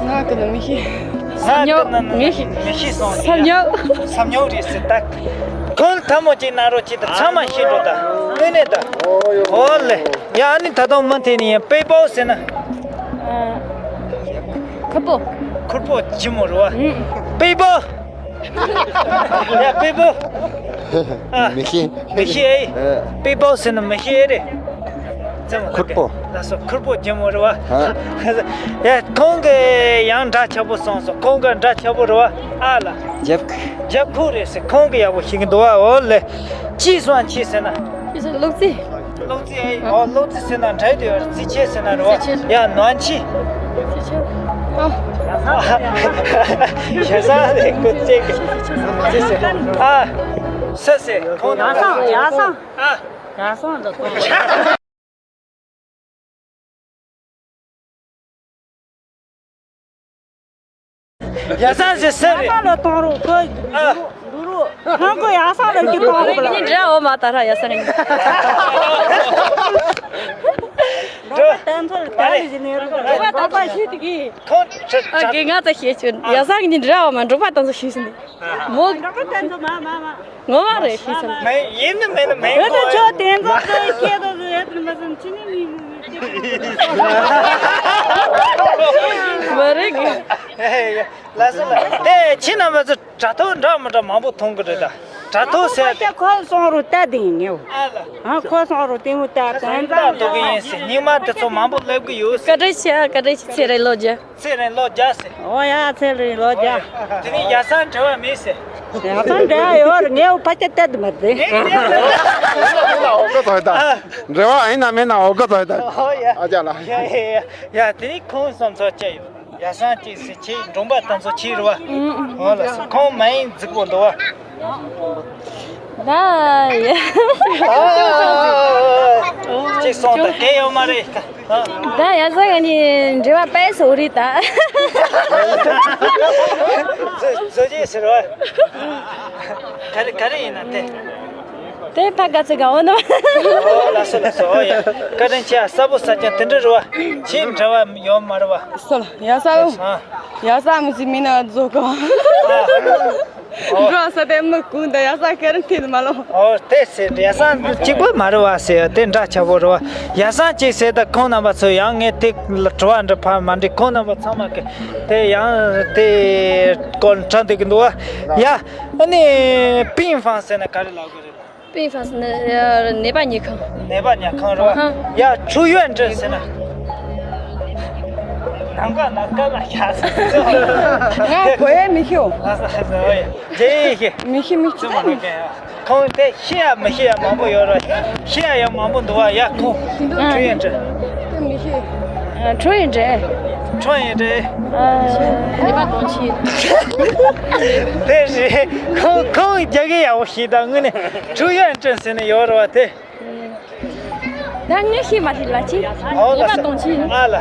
ང་གི་ནི་མི་ཤེས། ང་གི་ནི་མི་ཤེས། མི་ཤེས་སོང་། ས་སྨྱུག་ས་སྨྱུག་རེད་ཟེར་ད། ཁོང་ཐལ་མོ་གཅིག་གནང་རོགས་གྱིས། ད་ཚང་མ་ཤེས་འགྲོ་ད། དངོས་གནས་ད། ཨོ་ལེ། ཡ་ཨ་ནི་ད་དུང་མུ་མཐུད་ནས་ཡིན། པེ་པོ་ཟེར་ན། ཨ། ཁུར་པོ། ཁུར་པོ་ལྗིད་མོ་རེད་བ། ཨུ། པེ་པོ། ཡ་པེ་པོ། ཨ། མི་ཤེས། མི་ཤེས་ཨེ། ཨ། པེ་པོ་ཟེར་ན་མི་ཤེས་ཨེ་རེད། ཙམ་ཁུར་པོ། ལགས་སོ། ཁུར་པོ་ལྗིད་མོ་རེད་བ། ཨ། ཡ་ཁོང་གི་ཡང་འདྲ་ཆགས་པོ་སོང་སོང་། ཁོང་གི་འདྲ་ཆགས་པོ་རེད་བ། ཨ་ལ། རྒྱབ་ཁུག་རྒྱབ་ཁུག་རེད་ཟེར། ཁོང་གི་ཡག་པོ་ཤེས་ཀྱི་འདུག་བ། ཨོ་ལེ། ཅི་སོང་ཆི་ཟེར་ན། ཅི་ཟེར། གློག་རྫི། གློག་རྫི་ཨེ། ཨོ་གློག་རྫི་ཟེར་ན་འདྲ་དེ་ཡོད་རེད། རྫི་ཆས་ཟེར་ན་རེད་བ། རྫི་ཆས། ཡ་ནོན་ཆི། རྫི་ཆས། ཨ། ཞེ་ས་རེད། ཁོ་ཅེ་གི་རྫི་ཟེར། ཨ། ས་ཟེར། ཁོང་ཡ་སང་ཡ་སང་། ཨ། ཡ་སང་འདི་ཁོང་། ཡ་སང་ཟེར་ས་རེད། ཡ་སང་ལ་གཏོང་རོགས་ཁོ། ཨ། འདུག་རོགས། ཁོང་ཁོ་ཡ་སང་ལ་ཅིག་གཏོང་རོགས་ལ། ངས་འདྲ་འོ་མ་ད་ར་ཡ་སང་ངས། འགྲོ། ད་ཚོད་ད་རེས་ནས་རོགས་པ་ད་ཚོད་ཤེས་ཏི་གི། ཁོང་ཁྲི་ཁྲི། ཨ་གི་ང་ད་ཤེས་ཆུ་ཡ་སང་ངས་འདྲ་འོ་མ་འགྲོ་པ་ད་ཚོད་ཤེས་སོང་། མོ། འགྲོ་པ་ད་ཚོད་མ་མ་མ། ངོ་མ་རེད་ཤེས་སོང་། མེད་ཡིན་ནི་མེད་ནི་མེད་ཁོ། ད་ཆོ་དེ་ཚོ་ཚོད་ཤེས་དོ་ཟེར་ཡ་དེ་མ་སོང་ཅི་ནི་མི་མི་མི། མ་རེད་གི། ལགས་སོ་ལགས། དེ་ཁྱེད་རྣམ་པ་ཚོ་དྲ་ཐོག་འདྲ་མི་འདྲ་མང་པོ་མཐོང་གི་རེད་ད། དྲ་ཐོག་ཟེར་ཏེ། ཁོ་སོང་རུ་ལྟ་དེ་ཡིན་ངེའོ། ཨ་ལ། ཨ་ཁོ་སོང་རུ་དེ་མོ་ལྟ་དོན་ལྟ་དང་འདུག་གི་ཡིན་ཟེར། སྙིང་མ་དེ་ཚོ་མང་པོ་སླེབས་གི་ཡོད་ཟེར། བཀའ་དྲིན་ཆེ། བཀའ་དྲིན་ཆེ། ཚེ་རིང་ལོ་བརྒྱ། ཚེ་རིང་ལོ་བརྒྱ་ཟེར། ཨོ་ཡ་ཚེ་རིང་ལོ་བརྒྱ། དེ་ནི་ཡ་སང་འབྲེལ་བ་མེད་ཟེར། ཡ་སང་འབྲེལ་བ་ཡོད་རེད། ངའི་ཕ་ཆ་ལྟ་དུ་མ་རེད། འབྲེལ་བ་ཡིན་ན་མེད་ན་འོ་ག་ཚོད་ད། ཨོ་ཡ། ཨ་ཅག་ལ། ཡ་ཡ་ཡ། ཡ་དེ་ནི་ཁོང་བསམ་ཚོགས་ཅི་ཡོད། ཡ་སང་ཅིག་ཟེར་ཁྱེད་འབྲོང་པ་དང་ཚོ་ཁྱེད་རེད་བ། ཨོ་ལ་སོ། ཁོང་མ་ཡིན་རྫིག་པོ་འདུག་བ། ད་ཡ། ཅིག་སོང་ད་དེ་ཡོད་མ་རེད། ད་ཡ་ས་ག་ནི་འབྲེལ་བ་པས་སོ་རེད་ད། བཟོ་བཟོ་བྱེད་ཟེར་བ། ག་རེ་ག་རེ་ཡིན་ན་དེ། དེ་ཕ་ག་ཚོད་ག་འོ་ནོ། ཨོ་ལགས་སོ་ལགས་སོ། ཨོ་ཡ། བཀའ་དྲིན་ཆེ། ས་བོ་ས་ཀྱང་དེ་འདྲ་རེད་བ། ཁྱེད་འབྲེལ་བ་ཡོད་མ་རེད་བ། སོ་ལ་ཡ་ས་བོ། ཨ། ཡ་ས་མི་ཚེ་མི་ན་རྫོགས་གོ། འགྲོ་ས་དེ་མི་ཀུན་ད་ཡ་ས་ཀེ་རན་ཐིད་མ་ལོ། ཨོ་དེ་ཟེར། ཡ་ས་གཅིག་པོ་མ་རེད་བ་ཟེར། དེ་འདྲ་ཆགས་པོ་རེད་བ། ཡ་ས་གཅིག་ཟེར་ད་ཁོང་རྣམ་པ་ཚོ་ཡང་ངས་དེ་ལ་དྲི་བ་འདྲི་ཕར་མ་འདྲི། ཁོང་རྣམ་པ་ཚང་མ་གི་དེ་ཡང་དེ་སྐོར་དྲན་བསྡད་ཀྱི་འདུག་བ། ཡ་ཨ་ནི་པིན་ཧྥང་ཟེར་ན་ག་རེ་ལབ་དགོས་རེད། པིན་ཧྥང་ཟེར་ན་ནད་པ་ཉལ་ཁང་། ནད་པ་ཉལ་ཁང་རེད་བ། ཧ། ཡ་ཁྲུའུ་ཡོན་ཀྲེན་ཟེར་ན། ནམ་མཁའ་ན་སྐར་མ་ཤར་ཟེར། ང་གོ་ཡ་མི་ཤེས། ཨ་ས་ས་ཨོ་ཡ། ཇེ་ཡེ་ཤེས། མི་ཤེས་མི་ཤེས། ཁོང་དེ་ཤེས་ཡ་མི་ཤེས་ཡ་མང་པོ་ཡོད་རེད། ཤེས་ཡ་ཡང་མང་པོ་འདུག་བ། ཡ་ཁོང་ཁྲུའུ་ཡོན་ཀྲེན། དེ་མི་ཤེས། ཁྲུའུ་ཡོན་ཀྲེན། ཁྲུའུ་ཡོན་ཀྲེན། ནད་པ་གཏོང་ཆེད། དེ་རེད། ཁོང་ཁོང་རྒྱ་སྐད་ཡག་པོ་ཤེས་ད། དངོས་གནས་ཁྲུའུ་ཡོན་ཀྲེན་ཟེར་ནས་ཡོད་རེད་བ་དེ། ད་ངས་ཤེས་མ་ཤེས་ལ་ཅི། ཨོ་ལ་ནད་པ་གཏོང་ཆེད། ཨ་ལ།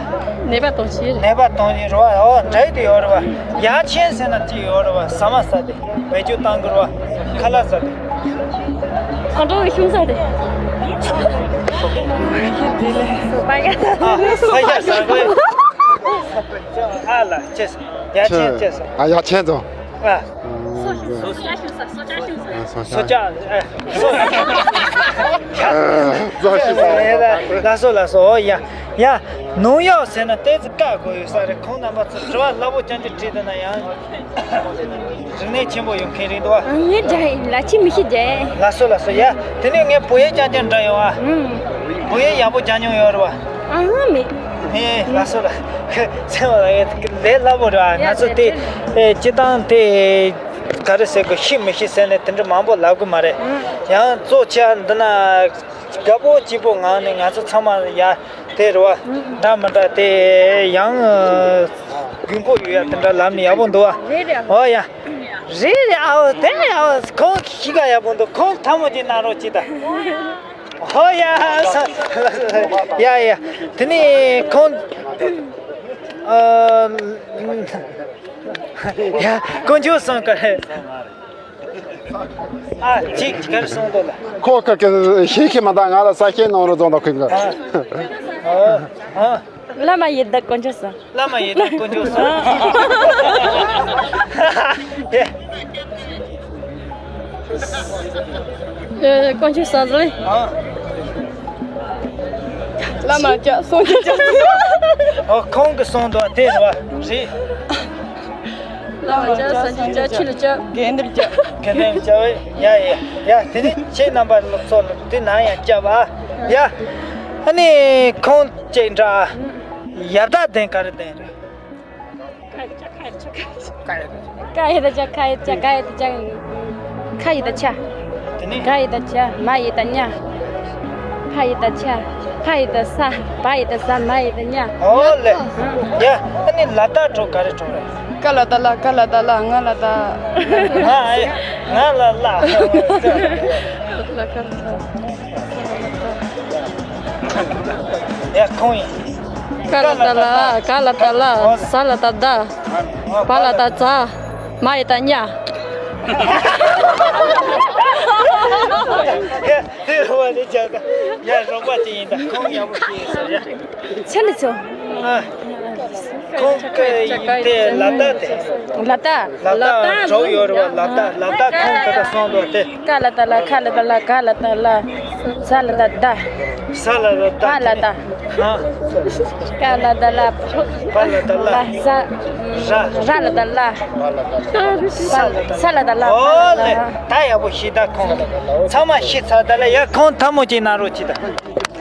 ནད་པ་གཏོང་ཆེད། ནད་པ་གཏོང་ཆེད་རེད་བ། ཨོ་འདྲ་དེ་ཡོད་རེད་བ། ཡ་ཆེན་ཟེར་ན་ཅི་ཡོད་རེད་བ། ཟ་མ་ཟ་དེ། བེད་སྤྱོད་བཏང་དགོས་རེད་བ། ཁ་ལག་ཟ་དེ། ཁོང་ཁྲོ་གི་ཤུང་ཟ་དེ། ཨ་ཕ་ཡ་ཟ་དགོས། ཨ་ལ་ཅེས། ཡ་ཆེན་ཅེས། ཨ་ཡ་ཆེན་ཙང་། ཨ། སོ་ཅག་ཤུང་ཟ། སོ་ཅག་ཤུང་ཟ། སོ་ཅག་ཤུང་ཟ། སོ་ཅག་ཨ། སོ་ཅག་ཤུང་ཟ། ལགས་སོ་ལགས་སོ། ཨོ་ཡ་ཡ། ནོར་གཡོག་ཟེར་ན་ཏོག་ཙམ་བཀག་དགོས་ཡོད་ས་རེད། ཁོང་རྣམ་པ་ཚོ་དྲི་བ་སླ་པོ་རྐྱང་རྐྱང་དྲིས་བསྡད་ན་ཡང་རིག་གནས་ཆེན་པོ་ཡོད་མཁན་རེད་འདུག་བ། ངས་དྲན་ལ་ཅི་མི་ཤེས་དྲན། ལགས་སོ་ལགས་སོ། ཡ་དེ་ནས་ངས་བོད་ཡིག་རྐྱང་རྐྱང་འདྲི་ཡོང་ཨ། ཨུམ། བོད་ཡིག་ཡག་པོ་སྦྱང་མྱོང་ཡོད་རེད་བ། ཨ་ཧ་མེད། ལགས་སོ་ལགས། ཚེ་བ་ལགས་ལས་སླ་པོ་རེད། ང་ཚོ་དེ་ཨེ་སྤྱི་བཏང་དེ་ག་རེ་ཟེར་དགོས། ཤི་མི་ཤི་ཟེར་ནས་དེ་འདྲ་མང་པོ་ལབ་གི་མ་རེད། ཡང་གཙོ་ཆེ་འདི་ན་དགའ་པོ་སྐྱིད་པོ་ངང་ནས་ང་ཚོ་ཚང་མ་ཡ་དེ་རེད་བ། འདྲ་མི་འདྲ་དེ་ཡང་དགོས་མཁོ་ཡོད་ཡ་དེ་འདྲ་ལབ་ནས་ཡག་པོ་འདུག་བ། རེད་རེད། ཨོ་ཡ། རེད་རེད། ཨའོ་དེ་ཨའོ་ཁོང་གི་གཤིས་ཀ་ཡག་པོ་འདུག་ཁོང་ཐལ་མོ་ཅིག་གནང་རོགས་གྱིས་ད། ཧོ་ཡ་ས། ཡ་ཡ། དེ་ནས་ཁོང་། ཨ། ཡ་དཀོན་མཆོག་གསུམ་ག་རེ། ཨ་ཅིག་ག་རེ་གསུངས་འདུག་ལ། ཁོ་ཁ་ཁ་ཤེས་ཁྱི་མ་དང་ང་ལ་ས་ཤེས་གནང་རོགས་བྱུང་དང་ཁུན་ག་ཨ། ཨ། བླ་མ་ཡི་དྭགས་དཀོན་མཆོག་གསུམ། བླ་མ་ཡི་དྭགས་དཀོན་མཆོག་གསུམ། ཡེ། ཨེ། དཀོན་མཆོག་གསུམ་ཟེར། ཨ། བླ་མ་ལྕགས་སྲོག་གཅོད་ལྕགས། ཨོ་ཁོང་གི་གསུངས་འདུག་དེ་རེད་བ། རེད། བླ་མ་ལྕགས་སྲོག་གཅོད་ལྕགས། ཆོས་ལ་ལྕགས། དགེ་འདུན་ལྕགས། དགེ་འདུན་ལྕགས། ཡ་ཡ་ཡ། དེ་ནི་ཁྱེད་རྣམ་པ་ཚོ་ལ་དེ་ན་ཡང་ལྕགས་པ། ཡ། ཨ་ནི་ཁོང་ཅིག་འདྲ། ཡབ་དག་ལྡན་ག་རེ་ལྡན་རེད། ཀ་ཡི་ད་ཅ། ཁ་ཡི་ད་ཅ། ཁ་ཡི་ད་ཅ། ཁ་ཡི་ད་ཆ། དེ་ནི། ག་ཡི་ད་གྱ། མ་ཡི་ད་ཉ། ཕ་ཡི་ད་ཕྱ། ཕ་ཡི་ད་ས། བ་ཡི་ད་བཟའ། མ་ཡི་ད་ཉ། ཨོ་ལེ། ཡ། ཨ་ནི་ལ་དྭགས་འགྲོ་ག་རེ་འགྲོ་རེད། ཀ་ལ་ད་ལ། ག་ལ་ད་ལ། ང་ལ་ད། ང་ཨེ། ང་ལ་ལ། ཡ་ཁོང་ཡིན། ཀ་ལ་ད་ལ། ག་ལ་ད་ལ། ཟ་ལ་ད་ཟླ། བ་ལ་ད་བཟའ། མ་ཡི་ད་ཉ། ཡ་དེ་རུ་བ་ནི་ཅག་ད། ཡ་རོགས་པ་དེ་ཡིན་ད། ཁོང་ཡག་པོ་ཤེས་ཡིན་ཟེར་ཡ། ཆ་ནི་ཚོ། ཨ། ཁོང་གི་ཡིན་དེ་ལ་དྭགས་དེ། ལ་དྭགས། ལ་དྭགས་གྲོགས་ཡོད་རེད་བ། ལ་དྭགས། ལ་དྭགས་ཁོང་དེ་ག་སོང་འདུག་དེ། ཀ་ལ་ད་ལ། ཁ་ལ་ད་ལ། ག་ལ་ད་ལ། ཟ་ལ་ད་ཟླ། ཟ་ལ་ད་ཟླ། བ་ལ་ད། ཨ། ཀ་ལ་ད་ལ། བ་ལ་ད་ལ། ཟ། ར། ར་ལ་ད་ལ། ས་ལ་ད་ལ། ས་ལ་ད་ལ། ཨོ་ལེ། ད་ཡག་པོ་ཤེས་ད་ཁོང་། ཚང་མ་ཤེས་ཚར་ད་ལ། ཡ་ཁོང་ཐལ་མོ་ཅིག་གནང་རོགས་གྱིས་ད།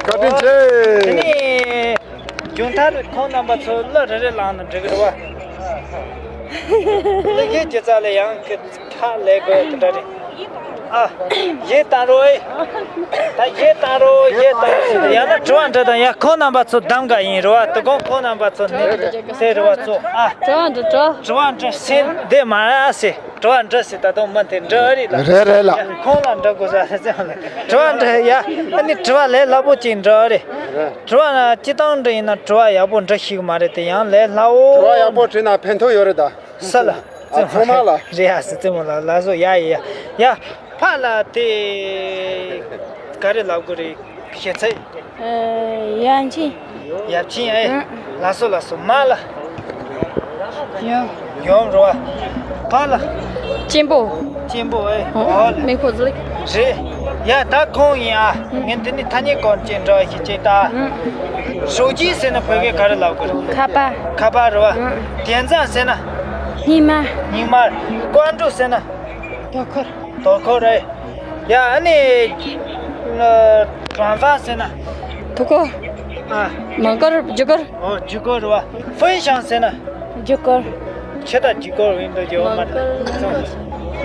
བཀའ་དྲིན་ཆེ། དེ་ནས་མཇུག་མཐར་ཁོང་རྣམ་པ་ཚོ་གླུ་རེ་རེ་བླངས་ན་འགྲིག་གི་རེད་བ། གླུ་གཞས་ཇི་ཙམ་ལ་ཡང་གི་ཁ་ལས་དགོས་དེ་འདྲ་རེད། ཨ། གཞས་བཏང་རོགས་ཨེ། ད་གཞས་བཏང་རོགས། གཞས་བཏང་རོགས། ཡང་ན་དྲི་བ་འདྲི་དང་། ཡ་ཁོང་རྣམ་པ་ཚོ་གདམ་ག་ཡིན་རེད་བ། དེ་གོང་ཁོང་རྣམ་པ་ཚོ་ནི་སེ་རེད་བ་ཚོ། ཨ། དྲི་བ་འདྲི་དྲི། དྲི་བ་འདྲི་སེ་འདི་མ་ར་སེ། དྲི་བ་འདྲི་སེ་ད་དུང་མི་དེ་འདྲི་རེད་ལ། རེད་རེད་ལ། ཁོང་ལ་འདྲི་དགོས་ས་རེད་ཟེར་ལ། དྲི་བ་འདྲི་ཡ། ཨ་ནི་དྲི་བ་ལས་སླ་པོ་ཅིག་འདྲི་རེད། དྲི་བ་ན་སྤྱི་བཏང་འདྲི་ཡིན་ན་དྲི་བ་ཡག་པོ་འདྲི་ཤེས་གི་མ་རེད་དེ། ཡང་ལས་སླ་བོ། དྲི་བ་ཡག་པོ་དྲིས་ན་ཕན་ཐོགས་ཡོད་རེད་ད། ས་ལ། ཨ། ཚང་མ་ལ། རེད་ཡ། སི་ཙི་མོ་ལ་ལ་བཟོ་ཡ་ཡ་ཡ། ཡ། ཕ་ལ་དེ་ག་རེ་ལབ་དགོས་རེད། ཤེས་ཚད། ཨ། ཡབ་ཆེན། ཡབ་ཆེན་ཨེ། ཨ། ལགས་སོ་ལགས་སོ། མ་ལ། ཡུམ། ཡུམ་རེད་བ། ཕ་ལ། གཅེན་པོ། གཅེན་པོ་ཨེ། ཨ། ཨོ་ལེ། མི་ཁོ་ཟིག་རེད་ཡ། ད་ཁོང་ཡིན་ཨ། ངས་འདི་ནི་ཐ་སྙད་སྐོར་ཅིག་འདྲ་བ་ཞིག་ཅིག་ད། ཨ། ཧྲུའུ་ཅི་ཟེར་ན་བོད་སྐད་ག་རེ་ལབ་དགོས་རེད། ཁ་པར། ཁ་པར་རེད་བ། ཨ། དེང་སང་ཟེར་ན། སྙིགས་མ། སྙིགས་མ། ཀོང་ཀྲུག་ཟེར་ན། དོ་ཁུར། དོ་ཁུར་རེད། ཡ། ཨ་ནི། ཨ། གྲོང་པ་ཟེར་ན། ཐུག་ཁུར། ཨ། མང་ཀུར། རྒྱུ་ཀུར། ཨོ། རྒྱུ་ཀུར་རེད་བ། ཧྥུན་ཞང་ཟེར་ན། རྒྱུ་ཀུར། ཁྱེད་ད་རྒྱུ་ཀུར་ཡིན་འདུག་ཡོད་མ་རེད།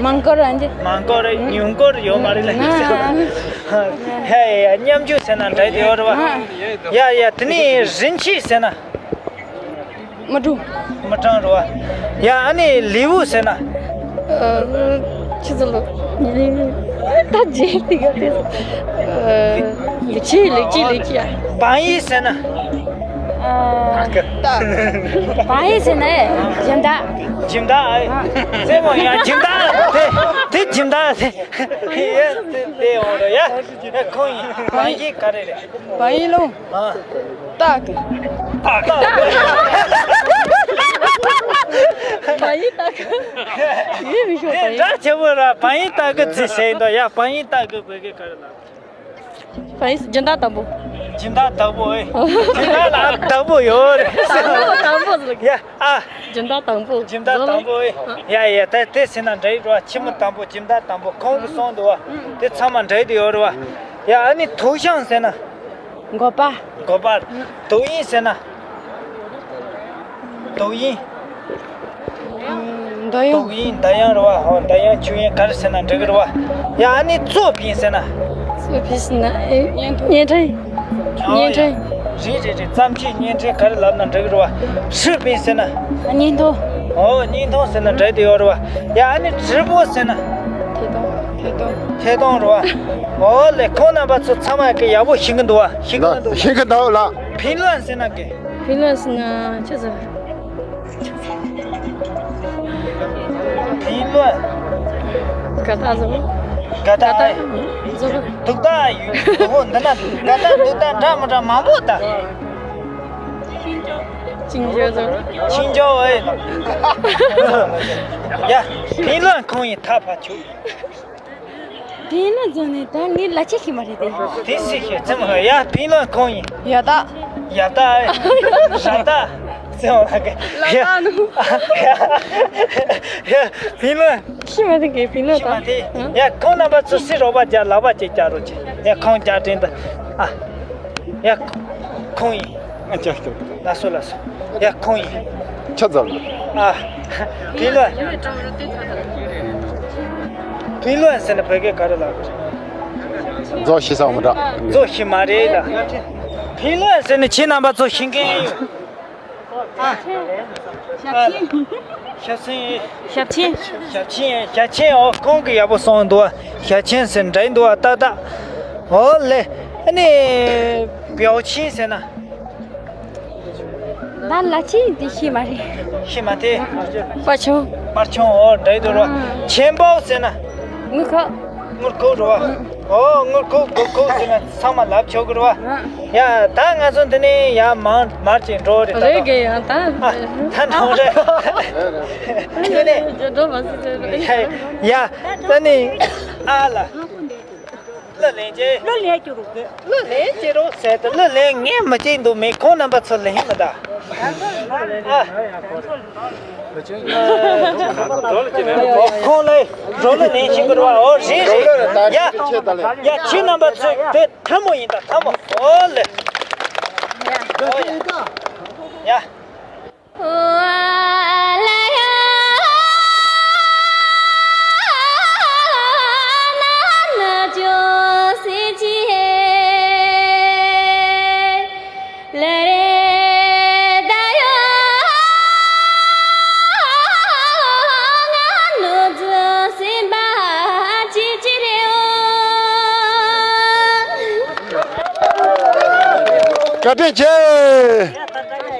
མང་ཀུར། ཨ་ནི། མང་ཀུར་རེད། ཉུང་ཀུར་ཡོད་མ་རེད་ལ། ཨ། ཧ་ཡ་ཡ། མཉམ་རྒྱུ་ཟེར་ན་འདྲ་དེ་ཡོད་རེད་བ། ཨ། ཡ་ཡ། དེ་ནི་རིན་ཆེན་ཟེར་ན། མི་གྲངས། མི་གྲངས་རེད་བ། ཡ། ཨ་ནི་ལེའུ་ཟེར་ན། ཨ། ཆི་ཟེར་ལོ། ད་རྗེས་དེ་ག་དེ། ཨ། ལེགས་བྱས། ལེགས་བྱས། ལེགས་བྱས། བང་ཡིག་ཟེར་ན། ཨ། བང་ཡིག་ཟེར་ན་སྦྱིན་བདག་སྦྱིན་བདག་ཨ། རྩེད་མོ་ཡ། སྦྱིན་བདག་དེ། དེ་སྦྱིན་བདག་དེ། ཡ། དེ་དེ་འོང་རེད་ཡ། ཁོང་ཡིན། བང་ཡིག་ག་རེ་རེད། བང་ཡིག་ལོ། ཨ། སྟག་གི། སྟག་གི། བང་ཡིག་སྟག་གི། ཡིན་མི་ཤོག་དེ་བང་ཡིག། འདྲ་ཆེ་བོ་ར། བང་ཡིག་སྟག་གི་ཟེར་ཡིན་དོ་ཡ། བང་ཡིག་སྟག་གི་བོད་སྐད་ག་རེ་ལབ། བང་ཡིག་སྦྱིན་བདག་དང་པོ། སྦྱིན་བདག་དང་པོ་ཨེ། སྦྱིན་བདག་ལ་དང་པོ་ཡོད་རེད། དང་པོ། དང་པོ་ཟེར་གི། ཡ། ཨ། སྦྱིན་བདག་དང་པོ། སྦྱིན་བདག་དང་པོ་ཨེ། ཡ་ཡ། དེ་དེ་ཟེར་ན་འདྲ་ཡི་རེད་བ། ཕྱི་མོ་དང་པོ། སྦྱིན་བདག་དང་པོ། ཁོང་གི་གསུངས་འདུག་བ། དེ་ཚང་མ་འདྲ་ཡི་དེ་ཡོད་རེད་བ། ཡ། ཨ་ནི་དུག་ཤིང་ཟེར་ན། འགོ་པ། འགོ་པ། དུག་ཡིན་ཟེར་ན། དོག་དབྱིབས། འདར་དབྱངས། དོག་དབྱིབས། འདར་དབྱངས་རེད་བ། ཧོ། འདར་དབྱངས་ཆུ་དབྱིངས་ག་རེ་ཟེར་ན་འགྲིག་གི་རེད་བ། ཡ། ཨ་ནི་རྩུབ་དབྱིབས་ཟེར་ན། རྩུབ་དབྱིབས་ཟེར་ན་ཨེ། བརྙན་འཕྲིན། ཨོ་བརྙན་འཕྲིན། ཡ། རེད་རེད་རེད། བརྩམས་ཆོས་བརྙན་འཕྲིན་ག་རེ་ལབ་ན་འགྲིག་གི་རེད་བ། ཧྲིལ་པོ་ཟེར་ན། བརྙན་ཐུང་། ཨོ། བརྙན་ཐུང་ཟེར་ན་འགྲིག་གི་ཡོད་རེད་བ། ཡ། ཨ་ནི་直播་ཟེར་ན། ཐད་གཏོང་། ཐད་གཏོང་། ཐད་གཏོང་རེད་བ། ཨོ་ལེ། ཁོང་རྣམ་པ་ཚོ་ཚང་མ་གི་ཡག་པོ་ཤེས་ཀྱི་འདུག་བ། ཤེས་ཀྱི་འདུག་ཤེས་ཀྱི་འདུག་ལགས། 评论་ཟེར་ན་གི། 评论་ཟེར་ན་ཅི་ཟེར།评论། དགའ་རྟགས་བཟོ། དགའ་རྟགས། དགའ་རྟགས་བཟོ། སྡུག་རྟགས་ཡོད། ཨོ་ཧོ། འདི་ན་དགའ་རྟགས་སྡུག་རྟགས་འདྲ་མི་འདྲ་མང་པོ་ད། 请教 བཟོ། 请教 ཨེ། ཡ། 评论 ཁོང་ཡིན། ཐག་ཕར་ཆོད། 评论 བཟོ་ནས་ད་ངས་ལ་ཆེ་ཤེས་མ་རེད་དེ། དེ་སྲིད་ཤེས་ཙམ་ཧ། ཡ། 评论 ཁོང་ཡིན། ཡ་ད། ཡ་ད། ཧྲ་ད། ཙམ་ཧ་གི། ཡ། ཡ། 评论། ཤེས་མ་ཐུབ་གི། 评论 ཤེས་མ་ཐུབ། ཡ། ཁོང་རྣམ་པ་ཚོ་སྲིད་རོགས་པ་རྒྱག་ལག་པ་ཅིག་རྒྱག་རོགས་བྱེད། ཡ། ཁོང་རྒྱག་དྲན་ད། ཨ། ཡ། ཁོང་ཡིན། ཨ། ཅག་ཅག་ལགས་སོ་ལགས་སོ། ཡ། ཁོང་ཡིན། ཆ་ཙམ། ཨ། 评论། 评论 ཟེར་ན་བོད་སྐད་ག་རེ་ལབ་དགོས་རེད། རྫོགས་ཤེས་ས་མི་འདྲ། རྫོགས་ཤེས་མ་རེད་ལ། 评论 ཟེར་ན་ཁྱེད་རྣམ་པ་ཚོ་ཤེས་མཁན་ཡོད། ཨ། ཞབས་ཆེན། ཞབས་ཆེན། ཞབས་ཆེན། ཞབས་ཆེན། ཞབས་ཆེན། ཨོ། ཁོང་གིས་ཡག་པོ་གསུངས་འདུག་བ། ཞབས་ཆེན་ཟེར་འདྲ་འདུག་བ། ཏག་ཏག་ཨོ་ལེ། ཨ་ནི་表情 ཟེར་ན། ད་ལ་ཆེན་དེ་ཤེས་མ་རེད། ཤེས་མ་ཐུབ། 表情། 表情། ཨོ། འདྲ་འདུག་རོ། 钱包 ཟེར་ན། དངུལ་ཁང་། དངུལ་ཁང་རེད་བ། ཨོ། དངུལ་ཁང་སྒོར་ཁང་ཟེར་ན་ཚང་མ་ལབ་ཆོག་གི་རེད་བ། ཡ། ད་ང་ཚོ་འདི་ནས་ཡར་མར་མར་ཅིག་འགྲོ་རེད་ད། རེད་གི། ཡང་ད། ཨ། ད་འགྲོ་རེད། འདི་ནས། འགྲོ་མ་སྲིད་རེད། ཡ། ད་ནི། ཨ་ལ། གླུ་ལེན་གྱི། གླུ་ལེན་གྱི་རུ་གི། གླུ་ལེན་གྱི་རོགས་ཟེར་ཏེ། གླུ་ལེན་ངས་མི་བྱེད་འདུག་མེད། ཁོང་རྣམ་པ་ཚོ་ལེན་མི་ད། ཨ། ཁོང་ལ་རོགས་ལ་ལེན་ཤིག་གི་རོགས། ཨོ། རེད་རེད། ཡ། ཡ། ཁྱེད་རྣམ་པ་ཚོ་དེ་ཐལ་མོ་ཡིན་ད། ཐལ་མོ། ཨོ་ལེ། ཨོ་ཡ། ཡ། བཀའ་དྲིན་ཆེ།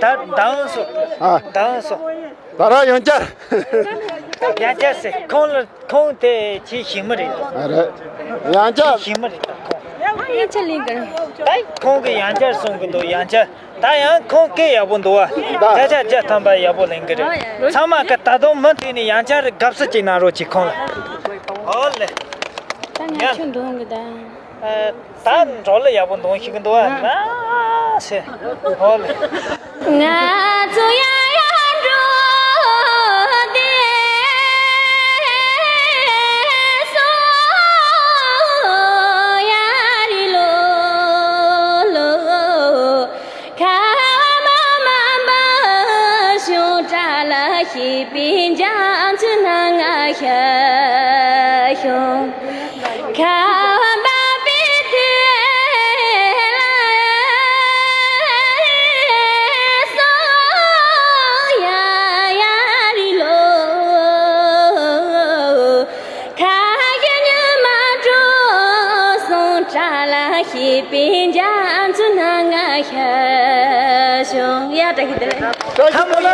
ད་ལྡང་སོང་། ཨ། ལྡང་སོང་། ད་ར་ཡང་བསྐྱར། ཡང་བསྐྱར་ཟེར། ཁོང་ལ། ཁོང་དེ་ཁྱེད་ཞིག་མི་རེད། ཨ་རེད། ཡང་བསྐྱར། ཞིག་མི་རེད་ད་ཁོང་། ཡང་ཡིན་ཆ་ལིང་གར། ད་ཁོང་གིས་ཡང་བསྐྱར་གསུང་གི་འདུག་ཡང་བསྐྱར། ད་ཡང་ཁོང་སྐད་ཡག་པོ་འདུག་བ། ད་བརྒྱ་ཆ་བརྒྱ་ཐམ་པ་ཡག་པོ་ལེན་གི་རེད། ཚང་མ་གི་ད་དུང་མུ་མཐུད་ནས་ཡང་བསྐྱར་དགའ་བསུ་ཅིག་གནང་རོགས་གྱིས་ཁོང་ལ། ཨོ་ལེ། ད་ང་ཡ། ཁྱོད་འདོན་གི་ད། ཨ། ད་འགྲོ་ལ་ཡག་པོ་འདོན་ཤེས་ཀྱི་འདུག་ཨ། ང་ཟེར། ཧོ་ལེ། ང་ཚོ་ཡང་ཡང་འགྲོ་བསྡད་སོང་། ཡ་རི་ལོ་ལོ། ཁ་བ་མ་མ་མ་ཤོང་། བཀྲ་ལ་ཤིས་པའི་རྒྱ་མཚོའི་ནང་ང་ཤར་བྱུང་། ཁ་བ་འབབ་པའི་དུས་ལ་སོང་། ཡ་ཡ་རི་ལོ། ཁ་ཡོད་ཉི་མ་དྲོ་སོང་། བཀྲ་ལ་ཤིས་པའི་རྒྱ་མཚོའི་ནང་ང་ཤར་བྱུང་། ཡ། བཀྲ་ཤིས་བདེ་ལེགས། ཐ་མ་ལ།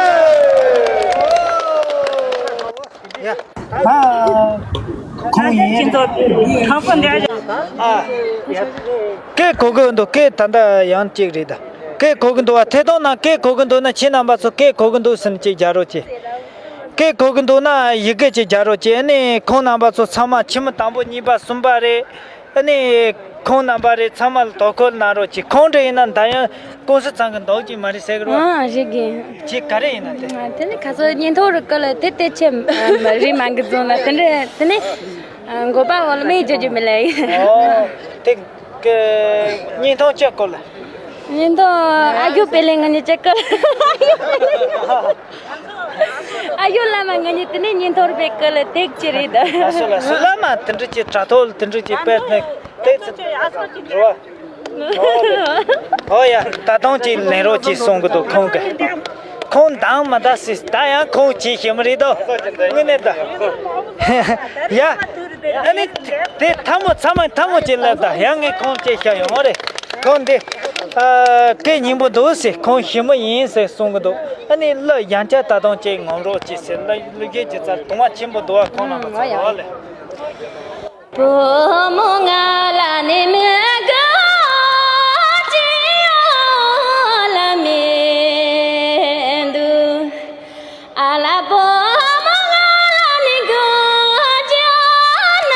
ཡ། ཨ། ཁོང་ཡིན། ཁྱེད་ཚོ་ཁང་པ་འདི་ཨ། སྐད་གོ་གི་འདུག་སྐད་ད་ལྟ་ཡང་གཅིག་རེད་ད། སྐད་གོ་གི་འདུག་བ། ཐད་གཏོང་ནང་སྐད་གོ་གི་འདུག་ན། ཁྱེད་རྣམ་པ་ཚོ་སྐད་གོ་གི་འདུག་ཟེར་ནས་གཅིག་རྒྱག་རོགས་གྱིས། སྐད་གོ་གི་འདུག་ན་ཡི་གེ་ཅིག་རྒྱག་རོགས་གྱིས། ཨ་ནི་ཁོང་རྣམ་པ་ཚོ་ཚང་མ་ཁྱིམ་མི་དང་པོ་གཉིས་པ་གསུམ་པ་རེད། ཨ་ནི་ཁོང་རྣམ་པ་རེད། ཚང་མ་ལ་དོ་ཁུར་གནང་རོགས་གྱིས། ཁོང་འདྲ་ཡིན་ན་འདར་དབྱངས་ཀུང་སི་ཚང་གི་འདོགས་ཀྱི་མ་རེད་ཟེར་གི་རོ། ཨ། རེད་གི། ཅིག་ག་རེ་ཡིན་ན་དེ། ཨ། དེ་ནི་ཁ་སང་བརྙན་ཐུང་རུ་བཀོད་ལ་དེ་དེ་ཆེ་རེད་མ་གི་རྫོང་ལ་དེ་འདྲ་དེ་ནི་འགོ་པ་འོག་ལ་མི་རྒྱུ་རྒྱུ་མི་ལ་ཡིན། ཨོ། དེ་གི་བརྙན་ཐུང་ཅིག་བཀོད་ལ། བརྙན་ཐུང་ཨ་རྒྱུ་པེ་ལེ་ང་གཉིས་ཅིག་བཀོད་ལ། དེ་ནས་ཉིན་ཐོར་པའི་སྐུ་ལ་ཐེག་ཅི་རེད་ད། ཨ་སོ་ལ་སོ་ལ་མ་དེ་འདྲ་ཅིག་དྲ་ཐོག་དེ་འདྲ་ཅིག་དཔེར་ན་དེ་ཚོ་རེད་བ། ཨོ་ཡ། ད་དུང་ཅིག་ལེན་རོགས་ཅིག་གསུང་གི་འདུག་ཁོང་གི། ཁོང་འདང་མ་འདང་སྲིད་ད་ཡང་ཁོང་བྱེད་ཤེས་མ་རེད་དོ། དངོས་གནས་ད། ཡ། ཨ་ནི། དེ་ཐལ་མོ་ཚང་མ་ཐལ་མོ་ཅིག་ལབ་ད་ཡང་ངས་ཁོང་ཅིག་བཤད་ཡོང་བ་རེད། ཁོང་འདི། ཨ། སྐད་སྙན་པོ་འདུག་ཟེར་ཁོང་ཞི་མོ་ཡིན་ཟེར་གསུང་གི་འདུག་ཨ་ནི་གླུ་ཡང་བསྐྱར་ད་དུང་ཅིག་ངོམ་རོགས་ཅིག་ཟེར་གླུ་གླུ་སྐད་ཅིག་ཙར་དུང་བ་ཆེན་པོ་འདུག་བ་ཁོང་རྣམ་པ་ཚོ་ལ། བུ་མོ་ང་ལ་ནི་མི་དགའ་ཅི་ཡོད་ལ་མི་འདུག་ཨ་ལ་བུ་མོ་ང་ལ་ནི་དགའ་ཅི་ན་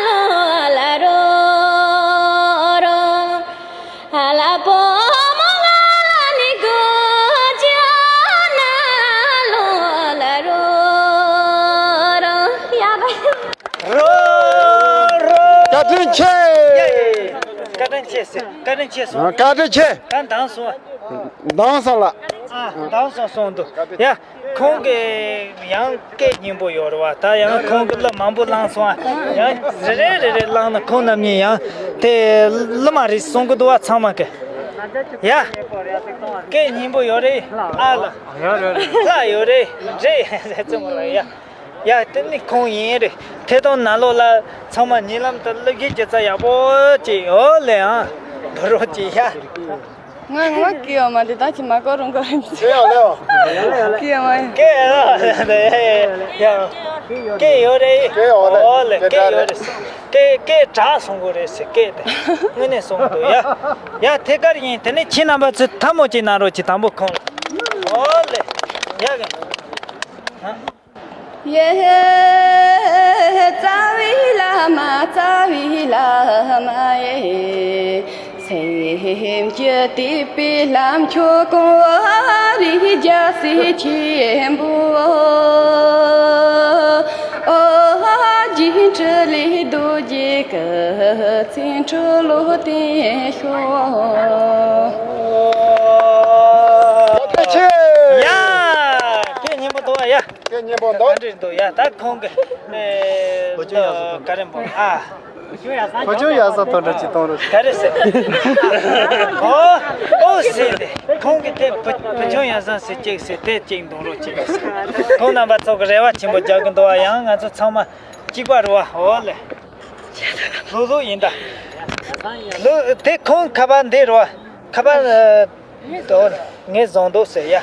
ལོ་ཨ་ལ་རོ་རོ། ཨ་ལ་བུ་མོ་ང་ལ་ནི་དགའ་ཅི་ན་ལོ་ཨ་ལ་རོ་རོ། ཡ་རོ། རོ་རོ། བཀའ་དྲིན་ཆེ། བཀའ་དྲིན་ཆེ་ཟེར། བཀའ་དྲིན་ཆེ་སོང་། བཀའ་དྲིན་ཆེ། ད་འདང་སོང་། འདང་སོང་ལ། ཨ། འདང་སོང་སོང་འདུག་ཡ། ཁོང་གི་ཡང་སྐད་སྙན་པོ་ཡོད་རེད་བ། ད་ཡང་ཁོང་གི་གླུ་མང་པོ་བླངས་སོང་ཨ། ཡང་རེ་རེ་རེ་རེ་བླངས་ན་ཁོང་རྣམ་གཉིས་ཡང་དེ་གླུ་མ་རེད་གསུང་གི་འདུག་བ་ཚང་མ་གི། ཡ། སྐད་སྙན་པོ་ཡོད་རེད་ཨ་ལ། ལྷ་ཡོད་རེད་རེད་ཟེར་ཙམ་ལ་ཡ། ཡ་དེ་ནི་ཁོང་ཡིན་རེད། ཐད་གཏོང་ནང་ལོགས་ལ་ཚང་མ་ཉིན་ལམ་དུ་གླུ་གཞས་སྒྱུ་རྩལ་ཡག་པོ་ཅིག་ཡོད་ལེ་ཨང་འབུལ་རོགས་ཅིག་ཡ། ང་ངོ་སྐྱེ་ཡོད་མ་དེ་ད་ཅི་མ་གོ་རུང་གོ་རུང་ཅི་ཡོད་ལེ་ཨོ། སྐྱེ་ཡོད་མ་ཡིན། སྐྱེ་ཡོད་ལེ་ཡ། སྐྱེ་ཡོད་རེད། སྐྱེ་ཡོད་ལེ་ཨོ་ལེ་སྐྱེ་ཡོད་རེད། སྐྱེ་སྐྱེ་དྲག་སོང་གོ་རེད་ཟེར་སྐད་དེ་དངོས་གནས་སོང་འདུག་ཡ། ཡ་དེ་གར་ཡིན་དེ་ནས་ཁྱེད་རྣམ་པ་ཚོས་ཐལ་མོ་ཅིག་གནང་རོགས་ཅིག་དང་པོ་ཁོང་ལ་ཨོ་ལེ་ཡ་གི། ཡེ། རྩ་བའི་བླ་མ་རྩ་བའི་བླ་མ་ཡེ། སེམས་ཀྱི་བསྟོད་པའི་ལྷ་མཆོག་གོང་བུ་རིགས་རྒྱལ་སྲས་ཆེན་པོ། ཨོ། སྒྱུ་འཕྲུལ་ལས་རྡོ་རྗེ་སྐུ་མཚན་འཁྲུལ་ལོ་བརྟན་ཤོག་ཡ། སྐད་སྙན་པོ་འདུག་ཡ། སྐད་སྙན་པོ་འདུག་ག་འདྲ་འདུག་ཡ། ད་ཁོང་གི་ཨེ། བུ་ཆུང་ཡག་ས་ག་རེ་འབོ་ཨ། བུ་ཆུང་ཡག་ས་དོན་འགྲོ་ཅི་གཏོང་རོགས་ག་རེ་ཟེར། ཨོ། ཨོ་ཟེར་ཏེ་ཁོང་གི་དེ་བུ་བུ་ཆུང་ཡག་ས་ཟེར་གཅིག་ཟེར་དེ་གཅིག་འདོན་རོགས་གཅིག་ཟེར། ཁོང་རྣམ་པ་ཚོ་གི་རེ་བ་ཆེན་པོ་རྒྱག་གི་འདུག་བ། ཡང་ང་ཚོ་ཚང་མ་གཅིག་པ་རེད་བ། ཨོ་ལེ། ལྷུག་ལྷུག་ཡིན་ད། ལྷུག་དེ་ཁོང་ཁ་པར་འདི་རེད་བ། ཁ་པར། དོ། ངས་བཟུང་འདུག་ཟེར་ཡ།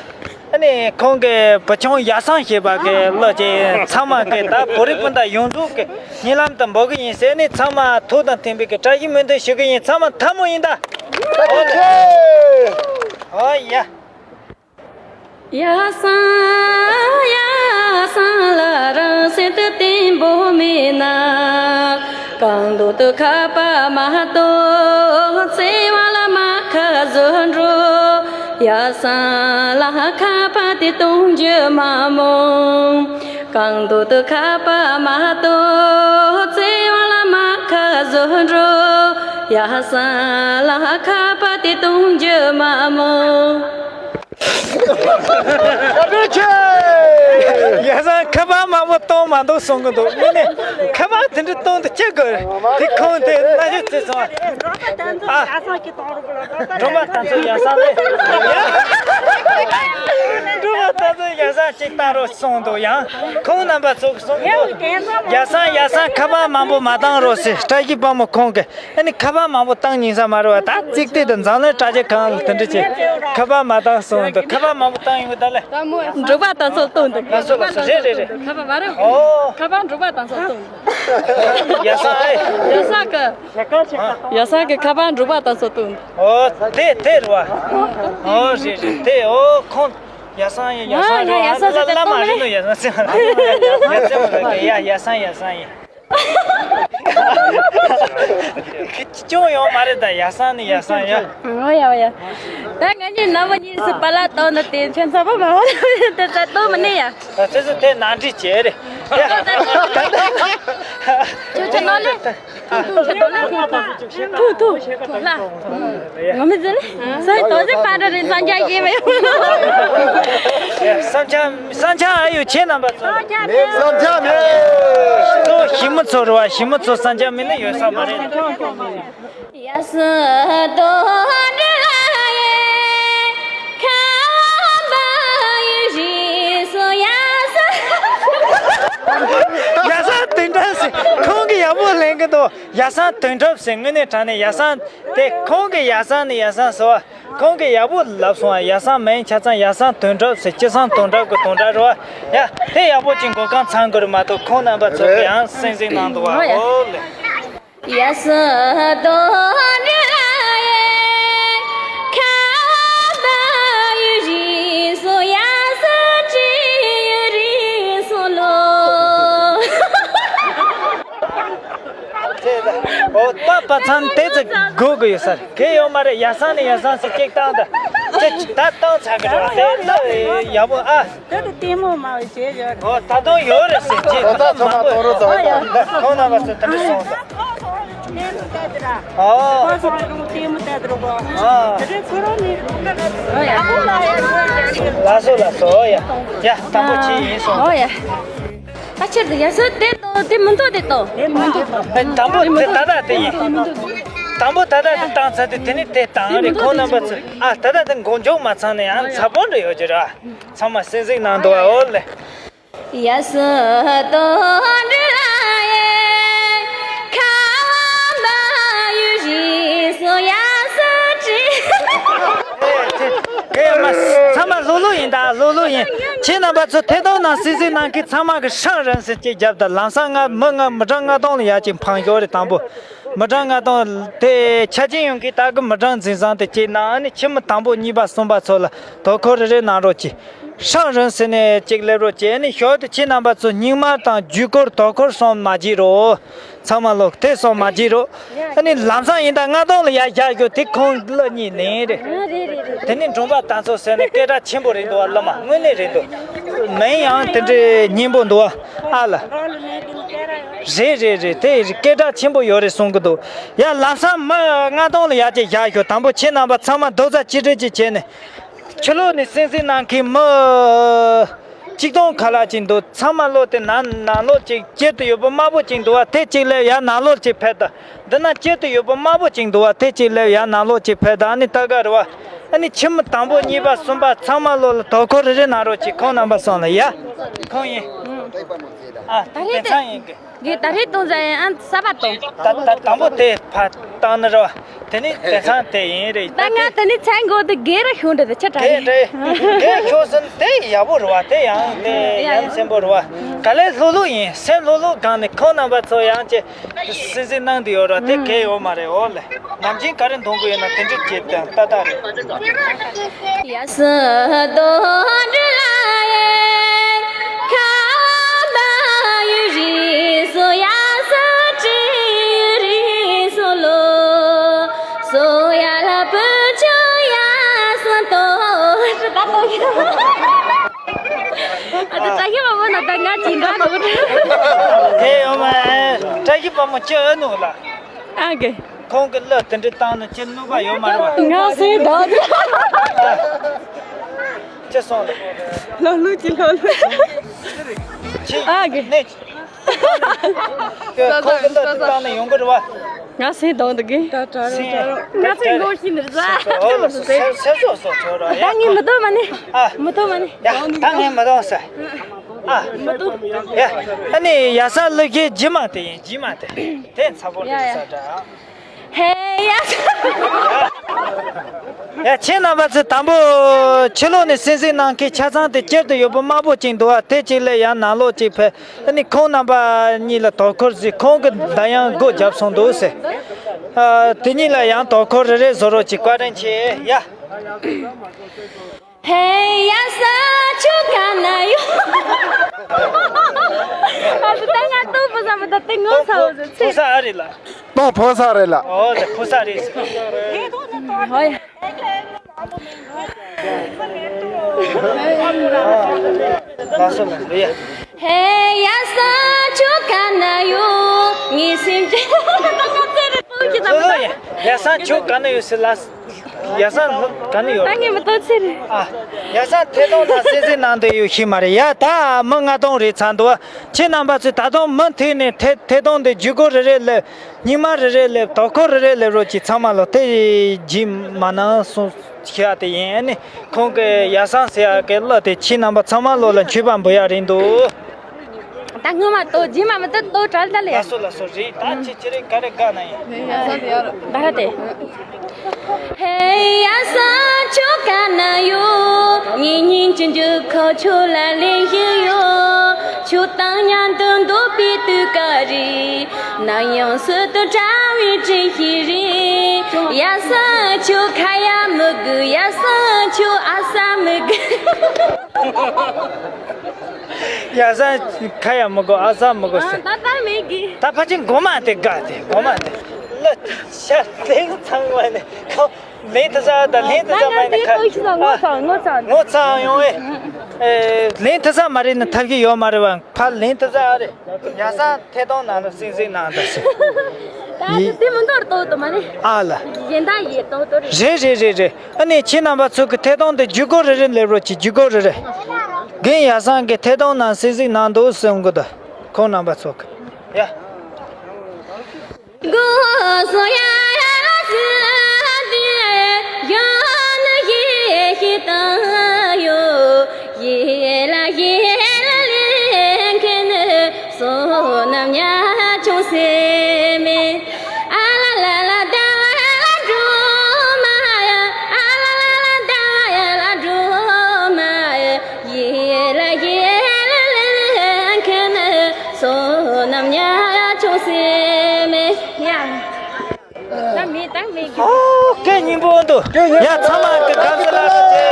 ཨ་ནི་ཁོང་གི་བུ་ཆུང་ཡ་སང་ཞེས་པ་གི་གླུ་ཅིག་ཚང་མ་གི་ད་བོད་རིགས་སྤུན་ཟླ་ཡོངས་གྲགས་གི་ཉེ་ལམ་དུ་འབོད་གི་ཡིན་ཟེར་ནས་ཚང་མ་ཐུགས་དང་མཐུན་པའི་གི་བཀྲ་ཤིས་སྨོན་འདུན་ཞུ་གི་ཡིན། ཚང་མ་ཐལ་མོ་ཡིན་ད། ཨོ་ལེ། ཨོ་ཡ། ཡ་སང་ཡ་སང་ལ་རང་སེམས་དུ་བརྟན་པོ་མེད་ན། གང་འདོད་དུ་ཁ་པར་མ་གཏོང་བརྩེ་བ་ལ་མ་ཁ་བཟོ་འགྲོ། ཡ་སང་ལ་ཁ་པར་དེ་གཏོང་རྒྱུ་མ་རྨོངས། གང་འདོད་དུ་ཁ་པར་མ་གཏོང་བརྩེ་བ་ལ་མ་ཁ་བཟོ་འགྲོ། ཡ་སང་ལ་ཁ་པར་དེ་གཏོང་རྒྱུ་མ་རྨོངས། བཀའ་དྲིན་ཆེ། ཡ་སང་ཁ་པར་མང་པོ་གཏོང་མ་འདུག་གསུང་གི་འདུག་དངོས་གནས་ཁ་པར་དེ་འདྲ་གཏོང་དུ་ཅི་དགོས། དེ་ཁོང་དེ་རྣ་ཤོག་བརྩིས་སོང་། ཨ། སྒྲོལ་མ་དང་ཚོ་ཡ་སང་ལས། སྒྲོལ་མ་དང་ཚོ་ཡ་སང་ཅིག་བཏང་རོགས་གསུངས་འདུག་ཡང་ཁོང་རྣམ་པ་ཚོ་གསུངས་འདུག་ཡ་སང་ཡ་སང་ཁ་པར་མང་པོ་མ་བཏང་རོགས་ཟེར། བཀྲ་ཤིས་དཔལ་མོ་ཁོང་གིས་ཨ་ནི་ཁ་པར་མང་པོ་བཏང་ཉན་ས་མ་རེད་བ། ད་གཅིག་ལྟོས་དང་འཛམ་གླིང་དྲ་རྒྱ་གང་ལ་དེ་འདྲ་བྱས་ཁ་པར་མ་བཏང་གསུངས་འདུག་ཁ་པར་མང་པོ་བཏང་ཡོང་གི་ད་ལས། འབྲོག་པ་དང་ཚོ་གཏོང་འདུག་ལགས་སོ་ལགས་སོ། རེད་རེད་རེད། ཁ་པར་མ་རེད། ཨོ། ཁ་པར་འབྲོག་པ་དང་ཚོ་གཏོང་འདུག་ཡ་སང་ཨེ། ཡ་སང་གི་ཡ་སང་གི་ཁ་པར་འབྲོག་པ་དང་ཚོ་གཏོང་འདུག་ཨོ་དེ་དེ་རེད་བ། ཨོ་རེད་རེད་དེ་ཨོ་ཁོང་ཡ་སང་ཡ་ཡ་སང་རེད་བ། ཡ་སང་ཟེར་ལ་ལ་མ་རེད་ནོ། ཡ་སང་ཟེར་ཡ་སང་ཡ་སང་ཡིན། ཁྱི་ཅུང་ཡོང་མ་རེད་ད། ཡ་སང་ནི་ཡ་སང་ཡ། ཨོ་ཡ་ཡ། ད་ང་གཉིས་ནམ་གཉིས་སུ་པ་ལ་བཏང་ན་དེ་ཁྱོད་ཚ་པོ་མ་ཧོ་དེ་ད་གཏོང་མི་ནི་ཡ། ད་ཚེ་ཚེ་དེ་ནང་འདྲི་བྱེད་རེད། ཡ། ཁྱོད་ཁྱོད་ནོར་ལེ། ཐུག་ཐུག་ཐུག་ལ། ང་མི་ཟེར་ལེ། སའི་དོ་ཟེ་པ་ར་རེ་ཚང་རྒྱ་ཡེ་བེ། བསམ་འཆར་བསམ་འཆར་ཨ་ཡོད་ཁྱེད་རྣམ་པ་ཚོ། བསམ་འཆར་མེད། ཚོ་ཞི་མོ་ཚོ་རེད་བ། ཞི་མོ་ཚོ་བསམ་འཆར་མེད་ན་ཡོད་ས་མ་རེད། ཡ་ས་དོན་གྲུབ་ཟེར་ཁོང་གི་ཡག་པོ་ལེན་གི་འདུག་ཡ་ས་དོན་གྲུབ་ཟེར་དངོས་གནས་དྲང་གནས་ཡ་ས་དེ་ཁོང་གི་ཡ་ས་ནི་ཡ་ས་ཟེར་བ། ཁོང་གིས་ཡག་པོ་ལབ་སོང་ཨ། ཡ་སང་མིང་ཆ་ཚང་ཡ་སང་དོན་གྲུབ་ཟེར། ཅི་སང་དོན་གྲུབ་ཀྱི་དོན་དག་རེད་བ། ཡ་དེ་ཡག་པོ་ཅིག་མགོ་རྐང་ཚང་དགོས་རེད་མ་གཏོགས་ཁོང་རྣམ་པ་ཚོ་གིས་ཡང་སེམས་སེམས་གནང་འདུག་བ། ཨོ་ལེ། ཡ་སང་དོན་གྲུབ་ཡ་ཁ་བ་ཡུ་རི་སོ་ཡ་སང་ཅི་ཡུ་རི་སོ་ལོ། ཨོ་ད་པ་ཚང་དེ་ཚོ་དགོས་ཀྱི་ཡོད་ས་རེད། གལ་ཡོད་མ་རེད། ཡ་སང་ནས་ཡ་སང་ཟེར་གཅིག་བཏང་ད། ཅི་ད་བཏང་ཚར་གི་རེད་བ། དེ་ལ་ཡག་པོ་ཨ། ད་དུ་ལྟད་མོ་མ་བྱེད་ཡོད་རེད། ཨོ་ད་དུང་ཡོད་རེད་ཟེར་གྱི་ད་དུང་མང་པོ་ཡོད་རེད། ཁོང་རྣམ་པ་ཚོ་དེ་འདྲ་སོང་ད། ལྟད་མོ་ལྟ་དུ་ར། ཨོ། ཁོང་ཚོ་ལ་དུང་ལྟད་མོ་ལྟ་དུ་ར་གོ། ཨ། དེ་རིང་ཁོ་རང་ནི་ལ་སོ་ལ་སོ་ཡ། ཡ་དང་པོ་ཅི་ཡིན་སོང་། ཨོ་ཡ། ད་ཕྱིར་དུ་ཡ་སོ་དེ་དང་དེ་མི་འདུག་དེ་དང་། དེ་མི་འདུག་དང་པོ་དེ་ད་ལྟ་དེ་ཡིན། དང་པོ་ད་ལྟ་དེ་བཏང་ཚར་དུས་དེ་ནི་དེ་བཏང་རེད། ཁོང་རྣམ་པ་ཚོ་ཨ་ད་ལྟ་དེ་མགོ་མཇུག་མ་ཚང་ནས་ཡང་ཚ་པོ་འདྲ་ཡོད་ཀྱི་ར། ཚང་མ་སེམས་གཟིགས་གནང་འདུག་ཨ། ཨོ་ལེ། ཡ་སོ་དོན་གྲུབ་ལ་ཡེ་ཁ་བ་མ་ཡུ་རི་སོ་ཡ་སོ་ཅི། ཨེ་ཚང་མ་ལྷོད་ལྷོད་ཡིན་ད། ལྷོད་ལྷོད་ཡིན། ཁྱེད་རྣམ་པ་ཚོ་ཐད་གཏོང་ནང་སེམས་གཟིགས་གནང་མཁན་ཚང་མ་གི་ཧྲང་རིང་ཟེར་གཅིག་རྒྱབ་ད། ལམ་སང་ང་མི་ང་མི་གྲངས་ལྔ་སྟོང་ལ་ཡར་ཅིག་འཕངས་ཞོར་རེད། དང་པོ་མི་གྲངས་ལྔ་སྟོང་དེ་ཆ་རྐྱེན་ཡོང་མཁན་ད་གི་མི་གྲངས་འཛིན་བཟང་དེ་གཅིག་གནང་། ཨ་ནི་ཁྱིམ་མི་དང་པོ་གཉིས་པ་གསུམ་པ་ཚོ་ལ་དོ་ཁུར་རེ་རེ་གནང་རོགས་གྱིས། ཧྲང་རིང་ཟེར་ནས་གཅིག་སླེབས་རོགས་གྱིས། ཨ་ནི་ཞོར་དུ་ཁྱེད་རྣམ་པ་ཚོ་སྙིང་དམར་དང་རྒྱུ་སྐོར་དོ་ཁུར་སོང་མ་བརྗེད་རོགས། ཚང་མ་ལོག་དེ་སོང་མ་བརྗེད་རོགས། ཨ་ནི་ལམ་སང་ཡིན་ད་ལྔ་སྟོང་ལ་ཡར་བཞག་རྒྱུ་དེ་ཁོང་གླུ་གཉིས་ལེན་རེད། དེ་ནི་འབྲོང་པ་དར་ཚོགས་ཟེར་ནས་སྐད་གྲགས་ཆེན་པོ་རེད་འདུག་བ། གླུ་མ་དངོས་གནས་རེད་འདུག་མིང་ཡང་དེ་འདྲའི་སྙན་པོ་འདུག་བ། ཨ་ལ། རེད་རེད་རེད། དེ་སྐད་གྲགས་ཆེན་པོ་ཡོད་རེད་གསུང་གི་འདུག་ཡ་ལམ་སང་མི་ལྔ་སྟོང་ལ་ཡར་ཅིག་བཞག་ཞོག་དང་པོ་ཁྱེད་རྣམ་པ་ཚང་མ་རྡོག་རྩ་གཅིག་སྒྲིལ་ཅིག་བྱས་ནས། ཕྱི་ལོགས་ནས་སེམས་གཟིགས་གནང་མཁན་མི་གཅིག་སྟོང་ཁ་ལག་ཅིག་འདུག་ཚང་མ་ལོག་དེ་ནང་ནང་ལོགས་ཅིག་དཀྱིལ་དུ་ཡོད་པ་དམར་པོ་ཅིག་འདུག་བ། དེ་གཅིག་སླེབས་ཡར་ནང་ལོགས་ཅིག་ཕེབས་དང་། འདི་ན་དཀྱིལ་དུ་ཡོད་པ་དམར་པོ་ཅིག་འདུག་བ། དེ་གཅིག་སླེབས་ཡར་ནང་ལོགས་ཅིག་ཕེབས་དང་། ཨ་ནི་ལྟ་ག་རེད་བ། ཨ་ནི་ཁྱིམ་དང་པོ་གཉིས་པ་གསུམ་པ་ཚང་མ་ལོག་ལ་དོ་ཁུར་རེ་རེ་གནང་རོགས་གྱིས། ཁོང་རྣམ་པ་སོང་ལ་ཡ། ཁོང་ཡིན། ཨ་ད་རེས་དེ་ཚང་ཡིན་གི། དེ་ད་རེས་གཏོང་ཟ་ཡིན། ཨ་གསར་པ་གཏོང་། ད་ད་དང་པོ་དེ་ཕ་བཏང་ནི་རེད་བ། དེ་ནི་དེང་སང་དེ་ཡིན་རེད། ད་ང་དེ་ནི་མཚན་གོ་དུ་རྒན་ར་ཤོང་འདྲ་དུ་ཆ་དྲག་རེད། རེད་རེད། རྒན་ཤོག་ཟིན་དེ་ཡག་པོ་རེད་བ། དེ་ཡང་དེ་ཡ་ཡ་ཡ་སེམས་པོ་རེད་བ། ག་ལེ་ལྷོད་ལྷོད་ཡིན། སེམས་ལྷོད་ལྷོད་གང་ནས་ཁོང་རྣམ་པ་ཚོ་ཡང་ཅེ་སེམས་སེམས་གནང་དུ་ཡོད་ར། དེ་གལ་ཡོད་མ་རེད། འོ་ལེ། ནམ་རྒྱུན་ག་རེ་འདོན་དགོས་ཡོད་ན་དེ་འདྲ་བྱེད་དང་ཏག་ཏག་རེད། ཡ་སི་དོ་འདྲི་ལ་ཡེ་ཁ་བ་ཡུ་རི་སོ་ཡ་སི་ཅི་ཡུ་རི་སོ་ལོ་སོ་ཡ་ལ་པུ་ཅོ་ཡ་སི་དོ་ཧྲི་ད་དོ་ཡ། ཨ་ད་བཀྲ་ཤིས་པ་མོ་ན་ད་ང་ཅི་འདྲ་འདུག་དེ་ཡོད་མ་བཀྲ་ཤིས་པ་མོ་ཅི་ཨ་ནུ་ལ། ཨ་གེ། ཁོང་གི་གླུ་དེ་འདྲ་བཏང་ན་ཅི་གནོད་པ་ཡོད་མ་རེད་བ། ང་སེ་ད། ཅི་སོང་ལ། ལོ་ལུ་ཅི་ལོ་ལུ། ཅི། ཨ་གེ། ནས། ཁོང་གི་གླུ་དེ་བཏང་ན་ཡོང་གི་རེད་བ། ང་སེ་དང་འདུག་གི། ད་ད་རུང་ད་རུང་། ང་སེ་མགོ་ཤི་ནི་རེད་བ། ཨོ་ལ་སོ་སེ་སོ་སོ་ཆོ་ར་ཡ། ད་ངས་མི་ཐོ་མ་ནི། ཨ། མི་ཐོ་མ་ནི། ཡ་ད་ངས་མི་ཐོ་ས། ཨ། མི་ཐོ། ཡ། ཨ་ནི་ཡ་ས་ལུ་གི་ཇི་མ་དེ་ཡིན་ཇི་མ་དེ། དེ་ཚ་པོ་ཡ་དེ་ཡ། ས་འདྲ། ཧེ་ཡ་ས། ཡ་ཁྱེད་རྣམ་པ་ཚོས་དང་པོ་ཕྱི་ལོགས་ནས་སེམས་གཟིགས་གནང་མཁན་ཆ་ཚང་དེ་དཀྱིལ་དུ་ཡོད་པ་དམར་པོ་ཅིག་འདུག་བ། དེ་གཅིག་ལས་ཡར་ནང་ལོགས་ཅིག་ཕེབས། ཨ་ནི་ཁོང་རྣམ་པ་གཉིས་ལ་དོ་ཁུར་ཟིག་ཁོང་གི་མདའ་ཡང་སྒོ་བརྒྱབ་སོང་འདུག་ཟེར། ཨ་དེ་གཉིས་ལ་ཡང་དོ་ཁུར་རེ་རེ་བཟོ་རོགས་ཅིག་བཀའ་དྲིན་ཆེ་ཡ། ཧེ་ཡ་ས་ཆུ་ཁ་ན་ཡོད། ཨ་ཙི་ད་ང་ལྟོ་བུ་ས་མི་ད་ཏི་ངོ་ས་བུ་ས་ཚེ། བུ་ས་ཨ་རི་ལ། ཏོ་ཕོ་ས་རེད་ལ། ཨོ་ལེ་བུ་ས་རེད་ཟེར། ཧོ་ཡ། ལགས་སོ་ལགས་སོ་ཡ། ཧེ་ཡ་ས་ཆུ་ཁ་ན་ཡོད་ངའི་སེམས་ཅན། ད་ང་ཚེ་རེ་ཏོ་གི་ད་བུ་ས། ཡ་ས་ཆུ་ཁ་ན་ཡོད་ཟེར་ལ། ཡ་སང་ལྷོ་ག་ནས་ཡོད། ད་ངས་མི་ལྟོ་ཚེ་རེད། ཨ། ཡ་སང་ཐད་གཏོང་དང་གསན་གཟིགས་གནང་འདོད་ཡོད་ཤེས་མ་རེད་ཡ། ད་མི་ལྔ་སྟོང་རེད་ཚར་འདུག་ཁྱེད་རྣམ་པ་ཚོས་ད་དུང་མུ་མཐུད་ནས་ཐད་ཐད་གཏོང་དེ་བརྒྱུད་སྐུར་རེ་རེ་སླེབས། སྙིང་མ་རེ་རེ་སླེབས། དོ་ཁུར་རེ་རེ་སླེབས་རོགས་གྱིས། ཚང་མ་ལོ་དེ་རྗེས་མ་གནང་གསུངས་ཤག་དེ་ཡིན། ཨ་ནི་ཁོང་གི་ཡ་སང་ཟེར་ཡག་གི་གླུ་དེ་ཁྱེད་རྣམ་པ་ཚང་མ་ལོ་ལ་མཆོད་པ་འབུལ་ཡག་རེད་འདུག་ད་སྔོན་མ་ལྟོ་རྗེས་མ་མི་ལྟོ་ལྟོ་གྲལ་ལྟ་ལས། ལགས་སོ་ལགས་སོ། རེད། ད་ཁྱེད་ཁྱེད་རེ་ག་རེ་དགའ་ན་ཡིན། ད་ར་དེ། ཧེ་ཡ་ས་ཁྱོད་ག་ན་ཡོད། ངེད་གཉིས་གཅིག་འཇུག་ཁོ་ཁྱོད་ལ་ལེན་བཞིན་ཡོད། ཁྱོད་དང་མཉམ་དུ་འདོད་པའི་དུས་སྐབས་རེད། ནམ་ཡང་སྲིད་དུ་བྲལ་བའི་དྲན་ཤེས་རེད། ཡ་ས་ཁྱོད་ཁ་ཡ་མི་དགོས། ཡ་ས་ཁྱོད་ཨ་ས་མི་དགོས། ཡ་ས་ཁ་ཡ་མི་དགོས། ཨ་ས་མི་དགོས་ཟེར། ད་ད་མེད་གི། ད་ཕལ་ཆེར་མགོ་མ་དེ་དགའ་དེ་མགོ་མ་དེ་ལ་ཤ་ལེན་ཚང་བ་ནས་ཁོ་ལེན་ཐུབ་ས་ད་ལེན་ཐུབ་ས་མ་ནས་ཁ་ངོ་ཚ་ངོ་ཚ་ངོ་ཚ་ཡོང་ཨེ། ལེན་ཐུབ་ས་མ་རེད་ན་ཐབས་ཤེས་ཡོད་མ་རེད་བ། ཕར་ལེན་ཐུབ་ས་ཨ་རེད། ཡ་ས་ཐད་གཏོང་ནང་ལ་གསན་གཟིགས་གནང་དང་ཟེར། ད་ཡི་དེ་མི་འདོར་ཏོ་ཏོ་མ་རེད། ཨ་ལ། གཞན་དག་ཡེ་ཏོ་ཏོ་རེད། རེད་རེད་རེད་རེད། ཨ་ནི་ཁྱེད་རྣམ་པ་ཚོ་གི་ཐད་གཏོང་དེ་བརྒྱུད་སྐུར་རེ་རེ་སླེབས་རོགས་གྱིས། བརྒྱུད་སྐུར་རེ་རེ། རྒན་ཡ་སང་གི་ཐད་གཏོང་ནང་གསན་གཟིགས་གནང་འདུག་གསུང་གི་འདུག་ཁོང་རྣམ་པ་ཚོ་གི་ཡ། ད་མེད་ད་མེད་གི། ཨོ་སྐད་སྙན་པོ་འདུག་ཡ་ཚང་མ་གི་དགའ་བསུ་ལགས་སོ་བཅས་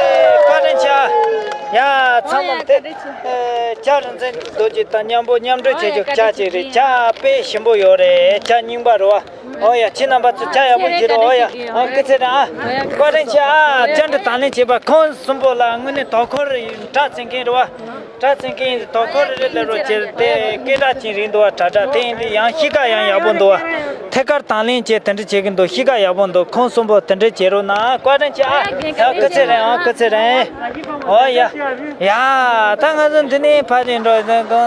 བཀའ་དྲིན་ཆེ། ཡ་ཚང་མ་དེ་ཨེ་བྱ་རིན་ཆེན་རྡོ་རྗེ་དང་མཉམ་པོ་མཉམ་འབྲེལ་བྱེད་རྒྱུ་བྱ་ཅིག་རེད། བྱ་དཔེ་ཞིམ་པོ་ཡོད་རེད། བྱ་རྙིང་པ་རེད་བ། ཨོ་ཡ་ཁྱེད་རྣམ་པ་ཚོ་བྱ་ཡག་པོ་བྱེད་རོགས། ཨོ་ཡ་ཨ་སྐུ་ཚེ་རིང་ཨ། བཀའ་དྲིན་ཆེ་ཨ། བཅར་འདྲི་དང་ལེན་བྱས་པ་ཁོང་གསུམ་པོ་ལ་དངོས་གནས་དོ་ཁུར་གྲ་བཙན་མཁན་རེད་བ། གྲ་བཙན་མཁན་ཡིན། དོ་ཁུར་རེ་རེ་སླེབས་རོགས་བྱེད་དེ་སྐད་གྲགས་ཅན་རེད་འདུག་བ། དྲ་གྲ་དེ་ཡིན་དུས་ཡང་གཤིས་ཀ་ཡང་ཡག་པོ་འདུག་བ། ཐད་ཀར་དང་ལེན་བྱས་དེ་འདྲ་བྱེད་ཀྱི་འདུག་གཤིས་ཀ་ཡག་པོ་འདུག་ཁོང་གསུམ་པོ་དེ་འདྲ་བྱེད་རོགས་གནང་། བཀའ་དྲིན་ཆེ་ཨ། ཡ་སྐུ་ཚེ་རིང་ཨ། སྐུ་ཚེ་རིང་། ཨོ་ཡ། ཡ་ད་ང་ཚོ་འདི་ནས་ཕར་ནས་འགྲོ།